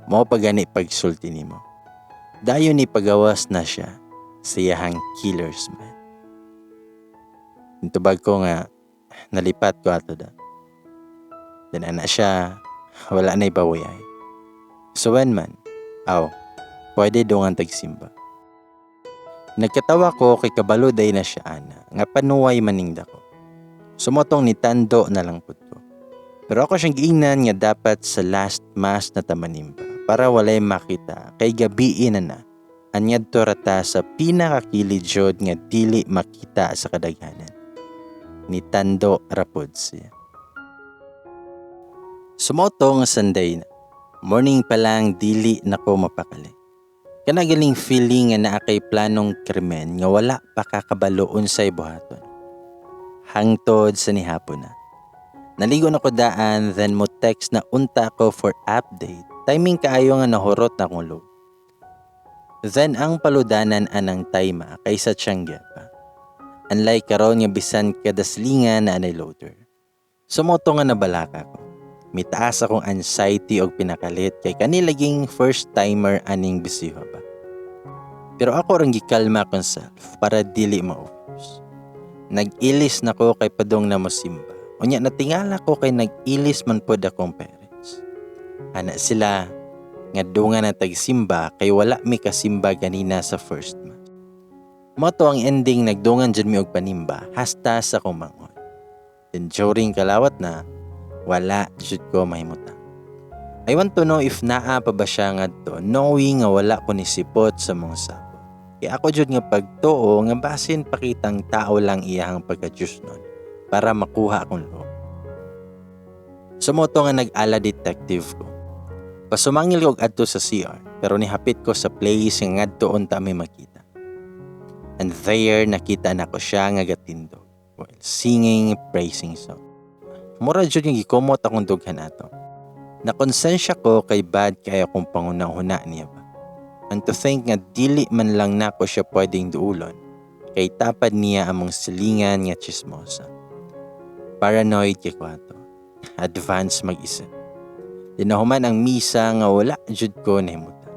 mao pa gani pagsulti nimo. Dayon ni pagawas na siya sa iyahang killer smile. Mitubag ko nga, nalipat ko ato da. Then ana siya, wala na ibawayay. So when man, aw, pwede dungan tagsimba. Nagkatawa ko kay kabalo diay na siya ana, nga panuway maning dako. So mao tong nitando na lang pud ko. Pero ako siyang giingnan nga dapat sa last mass na ta manimba para walay makita kay gabii na na. Anyadto rata sa pinakakilid jud nga dili makita sa kadaghanan. Nitando rapod siya. So mao to nga Sunday na. Morning pa lang dili na ko mapakali. Kana galing feeling nga naa kay planong krimen nga wala pa kakabalo unsay buhaton. Hangtod sa nihapon na. Naligo na ko daan, then mo text na unta ko for update. Timing kaayo nga nahurot na akong load. Then ang paludanan anang time kay sa tiyangge pa. Unlike karon nga bisan kadaslingan na anay loader. So mao to nga nabalaka ko. Mitaas akong anxiety og pinakalit kay kani laging first timer aning bisiho ba. Pero ako rang gikalma akong self para dili ma-obvious. Nag-ilis na ko kay padong na mosimba. Unya natingala ko kay nag-ilis man pod akong parents. Ana sila nga dungan na tagsimba kay wala mi kasimba ganina sa first mass. Mao to ang ending, nagdungan jud mi og panimba hasta sa kumangon. Then during kalawat na, wala jud ko mahimutang. I want to know if naa pa ba siya ngadto knowing nga wala ko ni sipot sa mga sabot. Kaya ako jud nga pagtuo nga basin pakitang tao lang iyahang pagka-Diyos nun para makuha akong loob. So mao to nga nag-ala detective ko. Pasumangil ko adto sa CR pero nihapit ko sa place nga ngadto unta may makita. And there nakita nako siya nga gatindog while singing praising song. Mura jud nga gikumot akong dughan ato. Nakonsensya ko kay bad kay akong panguna-huna niya ba. And to think nga dili man lang nako siya pwedeng duulon kay tapad niya among silingan nga chismosa. Paranoid kay ko ato. Advance mag-isip. Dinahuman ang misa nga wala jud ko nahimutan.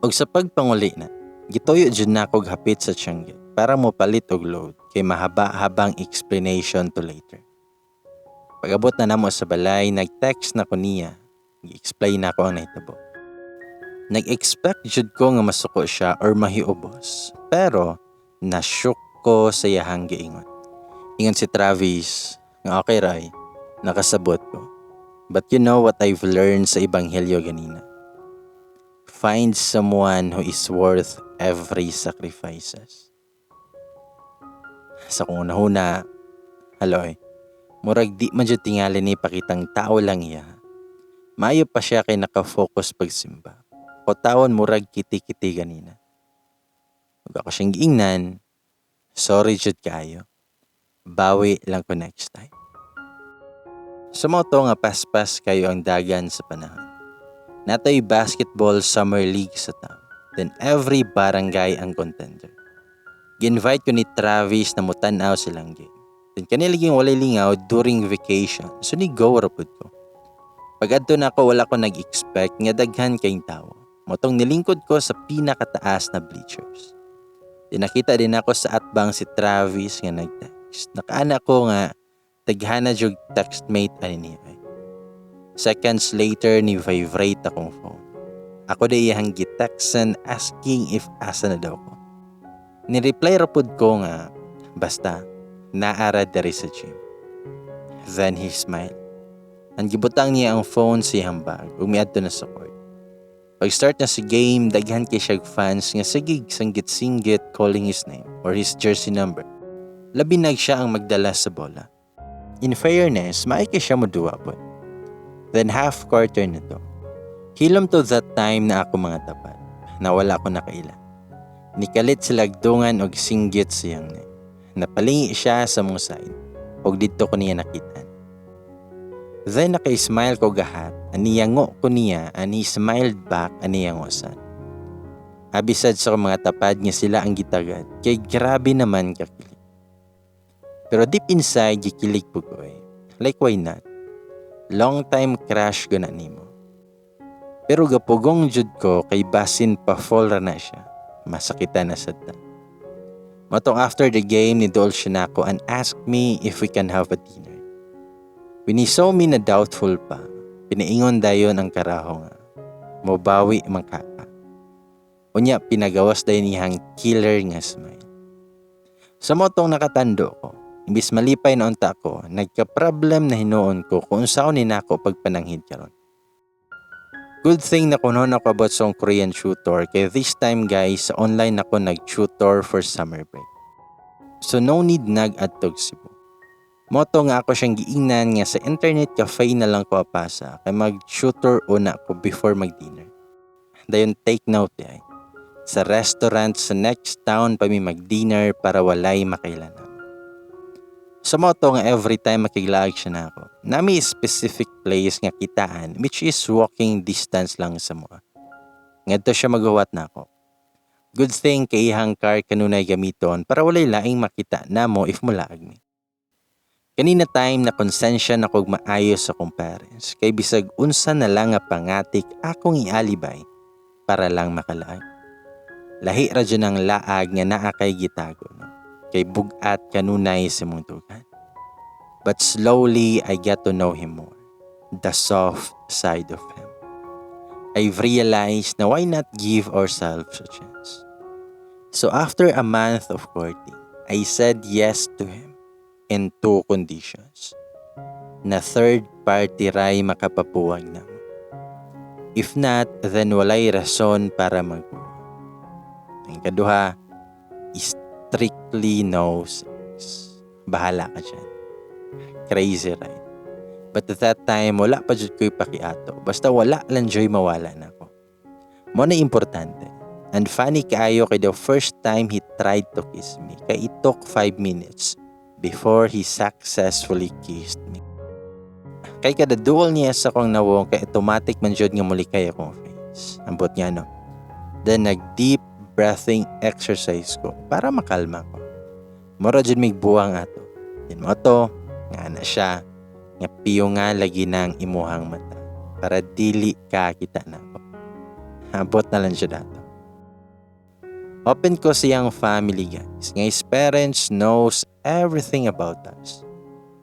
Og sa pagpanguli na, gituyo jud nako og hapit sa tiyangge para mo palit og load kay mahaba-habang explanation to later. Pag-abot na namo sa balay, nag-text na ko niya. Gi-explain na ko ang nahitabo. Nag-expect jud ko nga masuko siya or mahiubos. Pero na-shook ko sa iyahang giingon. Ingon si Travis nga okay ray, nakasabot ko. But you know what I've learned sa Ebanghelyo ganina? Find someone who is worth every sacrifices. Sa kung una-huna, haloy, murag di man jud tingali ni pakitang tao lang iya. Maayo pa siya kay nakafocus pagsimba. O tawon murag kiti-kiti ganina. Ug ako siyang giingnan, sorry jud kaayo. Bawi lang ko next time. So mao to nga paspas kayo ang dagan sa panahon. Naa toy basketball summer league sa town. Then every barangay ang contender. Gi-invite ko ni Travis na mutan-aw silang game. Then kani laging walay lingaw during vacation. So ni go ra pud ko. Pag adto na ako, wala ko nag-expect nga daghan kayong tao. Mao tong nilingkod ko sa pinakataas na bleachers. Di nakita din ako sa atbang si Travis nga nag-text. Nakaana ko nga taghana jug textmate ani niya. Seconds later ni vibrate akong phone. Ako di iyang gitextan asking if asa na daw ko. Ni-reply ra pud ko nga basta naa ra diri sa gym. Then he smiled. Ang gibutang niya ang phone sa iyang bag ug miadto na sa court. Pag start na sa game, daghan kay siya fans nga sigig sanggit-singgit, calling his name or his jersey number. Labi nag siya ang magdala sa bola. In fairness, maay kay siya moduwa pod. Then half quarter na to. Hilom to that time na ako mga tapad, na wala ko nakaila. Nikalit sila dungan og singgit siyang name. Napalingi siya sa mong side og didto ko niya nakita. Then naka-smile ko gahat, aniyango ko niya, ani smiled back, aniyango sad. Abi sad sa akong mga tapad nga sila ang gitagad, kay grabe naman kakilig. Pero deep inside, gikilig po ko eh. Like, why not? Long time crush ko na nimo. Pero gapugong jud ko kay basin pa fall ra na siya. Masakita na sad ta. Mao tong after the game, ni duol siya nako and asked me if we can have a dinner. When he saw me na doubtful pa, pinaingon dayon ang karaho nga, "Mobawi man ka ka." Unya pinagawas dayon niyang killer nga smile. Sa mao tong nakatando ko, imbis malipay na unta ko, nagka-problem na hinuon ko kung unsaon ni nako pagpananghid karon. Good thing na kuno ako about sa akong Korean tutor kay this time, guys, sa online ako nag-tutor for summer break. So no need nag-adtog Cebu. Mao to nga ako siyang giingnan nga sa internet cafe na lang ko apasa kay mag-tutor una ko before mag-dinner. Dayon take note ay. Sa restaurant sa next town pa mi mag-dinner para walay makailan namo. Sa mao to nga every time makiglaag siya na ako, nami specific place nga kitaan which is walking distance lang sa moa. Ngadto siya maghuwat nako. Good thing kay ihang car kanunay gamiton para walay laing makita namo if mulaag mi. Kanina time na konsensya na kog maayo sa akong parents kay bisag unsa na lang nga pangatik akong ialibay para lang makalaag. Lahi ra jud ang laag nga naa kay gitago, no? Kay bugat kanunay sa imong dughan. But slowly I get to know him more. The soft side of him. I've realized na why not give ourselves a chance. So after a month of courting, I said yes to him in two conditions. Na third party ray makapapuwag namo. If not, then walay rason para magbuwag. Ang kaduha, strictly no sex. Bahala ka dyan. Crazy, right? But at that time, wala pa jud ko'y pakiato. Basta wala lang joy mawala na ako. Mao na importante. And funny kaayo kay the first time he tried to kiss me, kay it took 5 minutes before he successfully kissed me. Kay kada duol niya sa akong nawong kay automatic man jud nga mulikay akong face. Ambot niya, no. Then nag deep breathing exercise ko para makalma ko. Mura jud mig buwang ato. Then mao to nga na siya nga piyo nga lagi ng imuhang mata para dili ka kita nako. Ambot na lang siya dato. Open ko siyang family, guys. Nga his parents knows everything about us.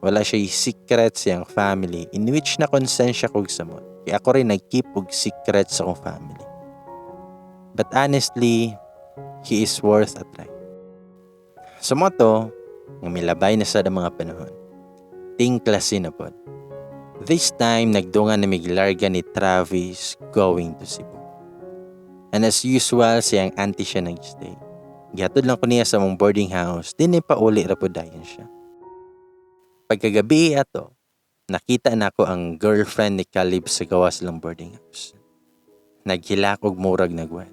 Wala siya secret siyang family in which na konsensya kog samot. Kaya ako rin nag-keep og secret sa akong family. But honestly, he is worth a try. Sa mao to, nga milabay na sa mga panahon. Ting klase na pod. This time, nagdungan na miglarga ni Travis going to Cebu. And as usual, siyang auntie siya nag-stay. Gihatod lang ko niya sa mong boarding house, din pa uli ra po dayon siya. Pagkagabi ato, nakita na ako ang girlfriend ni Caleb sa gawas lang boarding house. Naghilak og murag nagwal.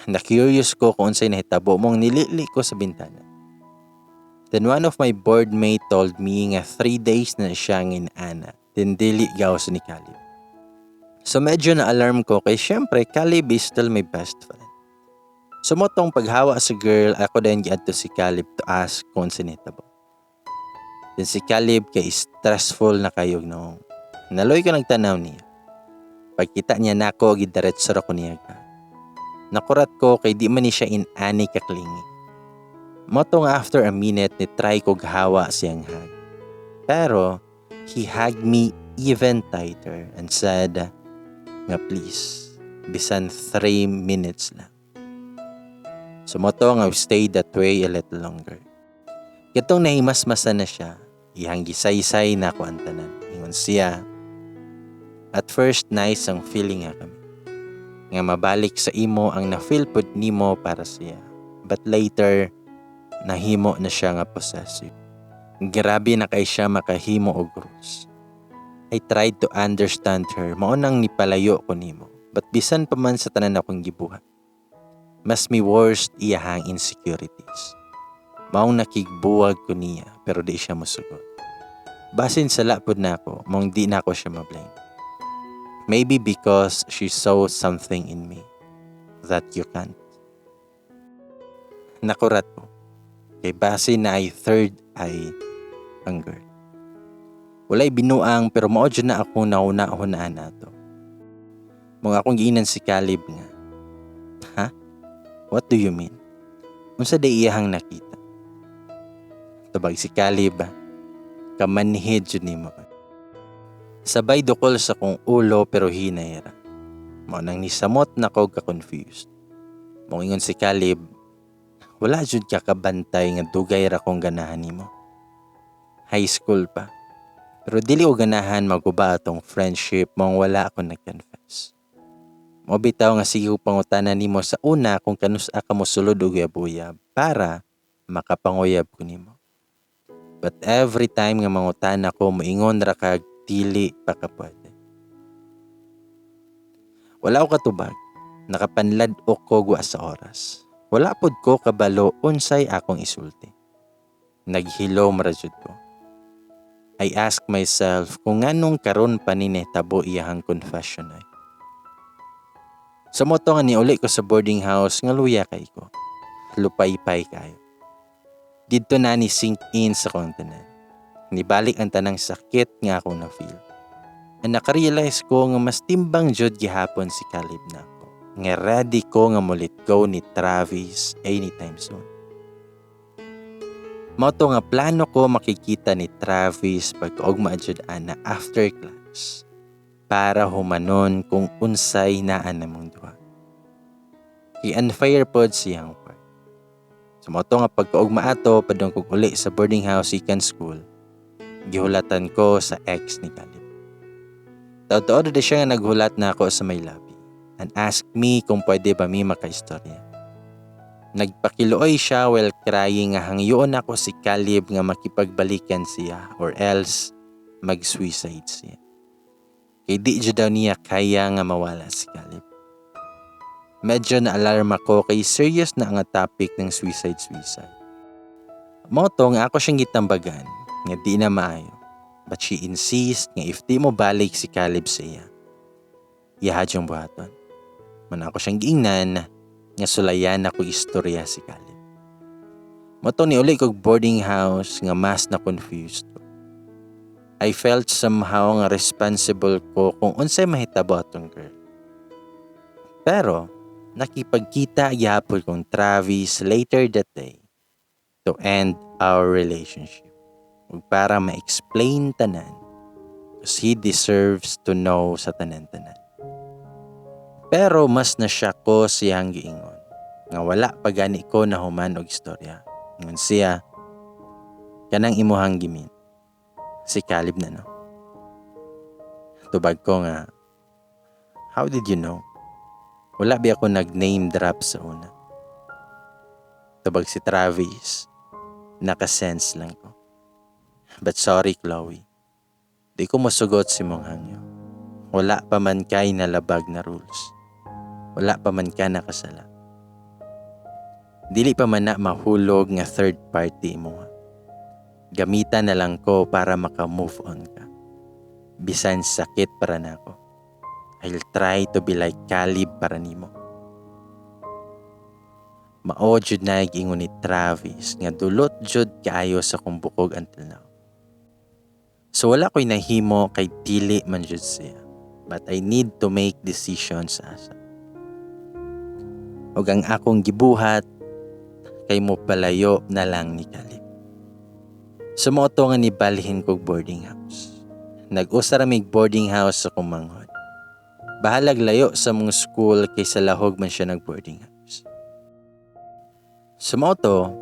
Na-curious ko kung unsay nahitabo mong nilili ko sa bintana. Then one of my boardmate told me nga 3 days na siya inana, then dili gawas ni Caleb. So medyo na-alarm ko kay syempre Caleb is still my best friend. So mao tong paghawa sa girl, ako din giadto si Caleb to ask kung unsa nahitabo. Then si Caleb kay stressful na kayo, no. Naloy ko nagtanaw niya. Pagkita niya nako, gidiretso ra ko niya ka. Nakurat ko kay di man ni siya inani ka clingy. Mao to nga after a minute ni try ko hawa siyang hug. Pero he hugged me even tighter and said nga please, bisan 3 minutes lang. So mao to nga we stayed that way a little longer. Katong nahimasmasa na siya, iyang gisaysay na ako ang tanan. Ingon siya, at first nice ang feeling nga kami. Nga mabalik sa imo ang na-feel pud nimo para siya. But later, nahimo na siya nga possessive. Grabe na kay siya makahimo og rules. I tried to understand her, mao nang nipalayo ko nimo. But bisan pa man sa tanan akong gibuhat, mas mi worst iyahang insecurities. Maong nakigbuwag ko niya, pero di siya mosugot. Basin sala pud nako, maong di nako siya ma-blame. Maybe because she saw something in me that you can't. Nakurat ko. Kay base naay third eye ang girl. Walay binuang, pero mao jud na akong nahuna-hunaan nato. Mga akong giingnan si Caleb nga, "Ha? What do you mean? Unsa day iyahang nakita?" Tubag si Caleb, "Kamanhid jud nimo." Sabay dukol sa kong ulo, pero hinay ra. Mao nang nisamot na ko ka-confused. Moingon si Caleb, "Wala jud ka kabantay nga dugay ra kong ganahan nimo. High school pa. Pero dili ko ganahan maguba atong friendship, mong wala ako nag-confess. Mao bitaw nga sige ko pangutana nimo sa una kung kanus-a ka mosulod og uyab-uyab para makapanguyab ko nimo. But every time nga mangutana ko, moingon ra kag dili pa ka pwede." Wala ko katubag. Nakapanlad o ko gwa sa oras. Wala pod ko kabalo unsay akong isulti. Naghilom ra jud ko. I ask myself kung nganong karon pa ni nahitabo iyahang confession ay. Sa mao to nga niuli ko sa boarding house nga luya kay ko. Lupaypay kayo. Didto na ni sink in sa akong tanan. Nibalik ang tanang sakit nga akong na-feel. Ang nakarealize ko nga mas timbang jud gihapon si Caleb nako. Nga ready ko nga mo-let go ni Travis anytime soon. Mao to nga plano ko makikita ni Travis pagkaugma jud ana after class para humanon kung unsay naa namong duha. Kay unfair pod siyang part. So mao to nga pagkaugma ato, padung kog uli sa boarding house gikan school, gihulatan ko sa ex ni Caleb. Taod-taod na siya nga naghulat na ako sa may lobby and ask me kung pwede ba mi makaistorya. Nagpakiluoy siya while crying nga hangyoon ako si Caleb nga makipagbalikan siya or else mag-suicide siya. Kay di jud daw niya kaya nga mawala si Caleb. Medyo na-alarm ako kay serious na ang topic ng suicide-suicide. Mao to nga ako siyang gitambagan nga di na maayo. But she insist nga if di mo balik si Caleb sa iya, iyahad yung buhaton. Man ako siyang giingnan nga sulayan ako istorya si Caleb. Mao to ni uli kog boarding house nga mas na confused ko. I felt somehow nga responsible ko kung unsay mahitabo atong girl. Pero nakipagkita gyapon kong Travis later that day to end our relationship ug para ma-explain tanan because he deserves to know sa tanan-tanan. Pero mas na-shock ko siyang giingon nga wala pa gani ko nahuman og istorya. Ingon siya, "Kanang imuhang gi-mean. Si Caleb na, no?" Tubag ko nga, "How did you know? Wala bi ako nag-name drop sa una?" Tubag si Travis, "Nakasense lang ko. But sorry, Chloe. Di ko mosugot sa imong hangyo. Wala pa man kay nalabag na rules. Wala pa man ka nakasala. Dili pa man na mahulog nga third party mo. Gamitan na lang ko para maka-move on ka. Bisan sakit para nako. I'll try to be like Caleb para nimo." Mao jud na giingon ni Travis nga dulot jud kaayo sa kong bukog until now. So wala ko'y nahimo kay dili man jud siya. But I need to make decisions asa. Ug ang akong gibuhat kay mo palayo na lang ni Caleb. So mao to nga nibalhin kog boarding house. Nag-usa ra mig boarding house sa akong manghod. Bahalag layo sa mong school kay sa lahog man siya nag boarding house. So mao to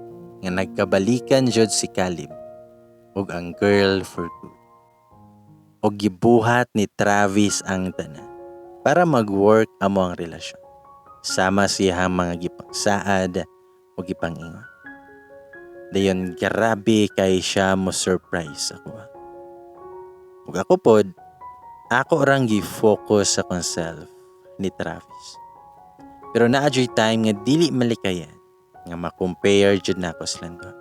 nga nagkabalikan jud si Caleb ug ang girl for good. Og gibuhat ni Travis ang tanan para mag-work amo ang relasyon. Sama siya mga gipangsaad o gipangingon. Dayon grabe kay siya mo surprise ako. Ug ako pod, ako rang gi-focus sa akong self ni Travis. Pero naa juy time nga dili malikayan nga ma-compare jud nako silang duha.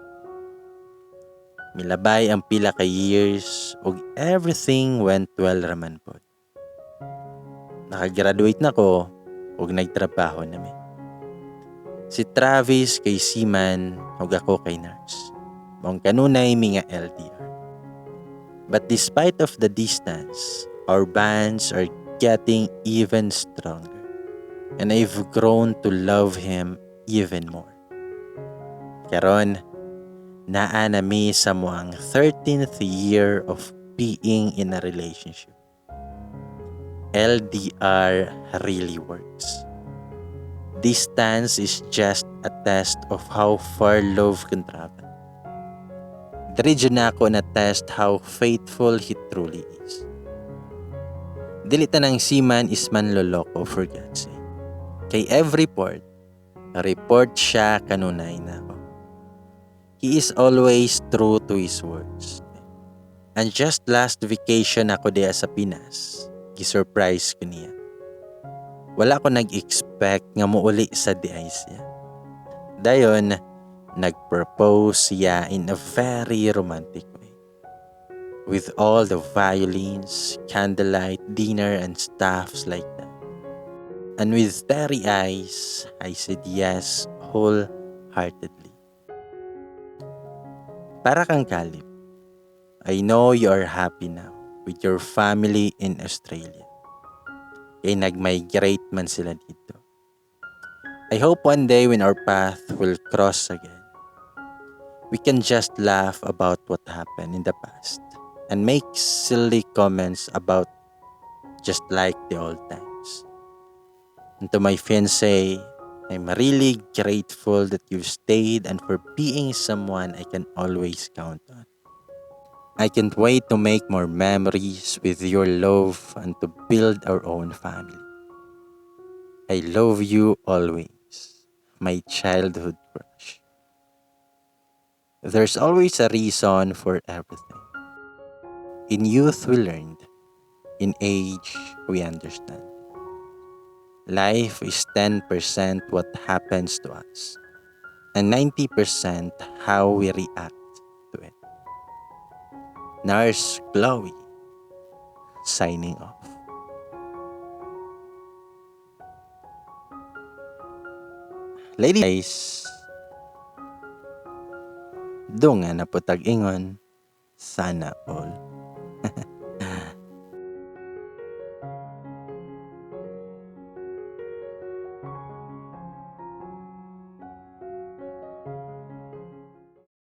Milabay ang pila ka years ug everything went well raman pod. Nakagraduate na ko ug nagtrabaho na mi. Si Travis kay seaman ug ako kay nurse. Maong kanunay mi nga LDR. But despite of the distance, our bonds are getting even stronger. And I've grown to love him even more. Karon, naa na mi sa among 13th year of being in a relationship. LDR really works. Distance is just a test of how far love can travel. Diri jud nako na test how faithful he truly is. Dili tanang seaman is manloloko, for God's sake. Kay every port, report siya kanunay nako. He is always true to his words. And just last vacation ako diya sa Pinas, gi-surprise ko niya. Wala ko nag-expect nga muuli sa diay siya. Dayon, nag-propose siya in a very romantic way. With all the violins, candlelight, dinner, and stuffs like that. And with teary eyes, I said yes wholeheartedly. Para kang Caleb, I know you are happy now with your family in Australia. Kay nag-migrate man sila dito. I hope one day when our path will cross again, we can just laugh about what happened in the past and make silly comments about just like the old times. And to my fiancé, I'm really grateful that you've stayed and for being someone I can always count on. I can't wait to make more memories with your love and to build our own family. I love you always, my childhood crush. There's always a reason for everything. In youth, we learned. In age, we understand. Life is 10% what happens to us and 90% how we react to it. Nurse Chloe, signing off. Ladies, dunga na po tag-ingon, sana all.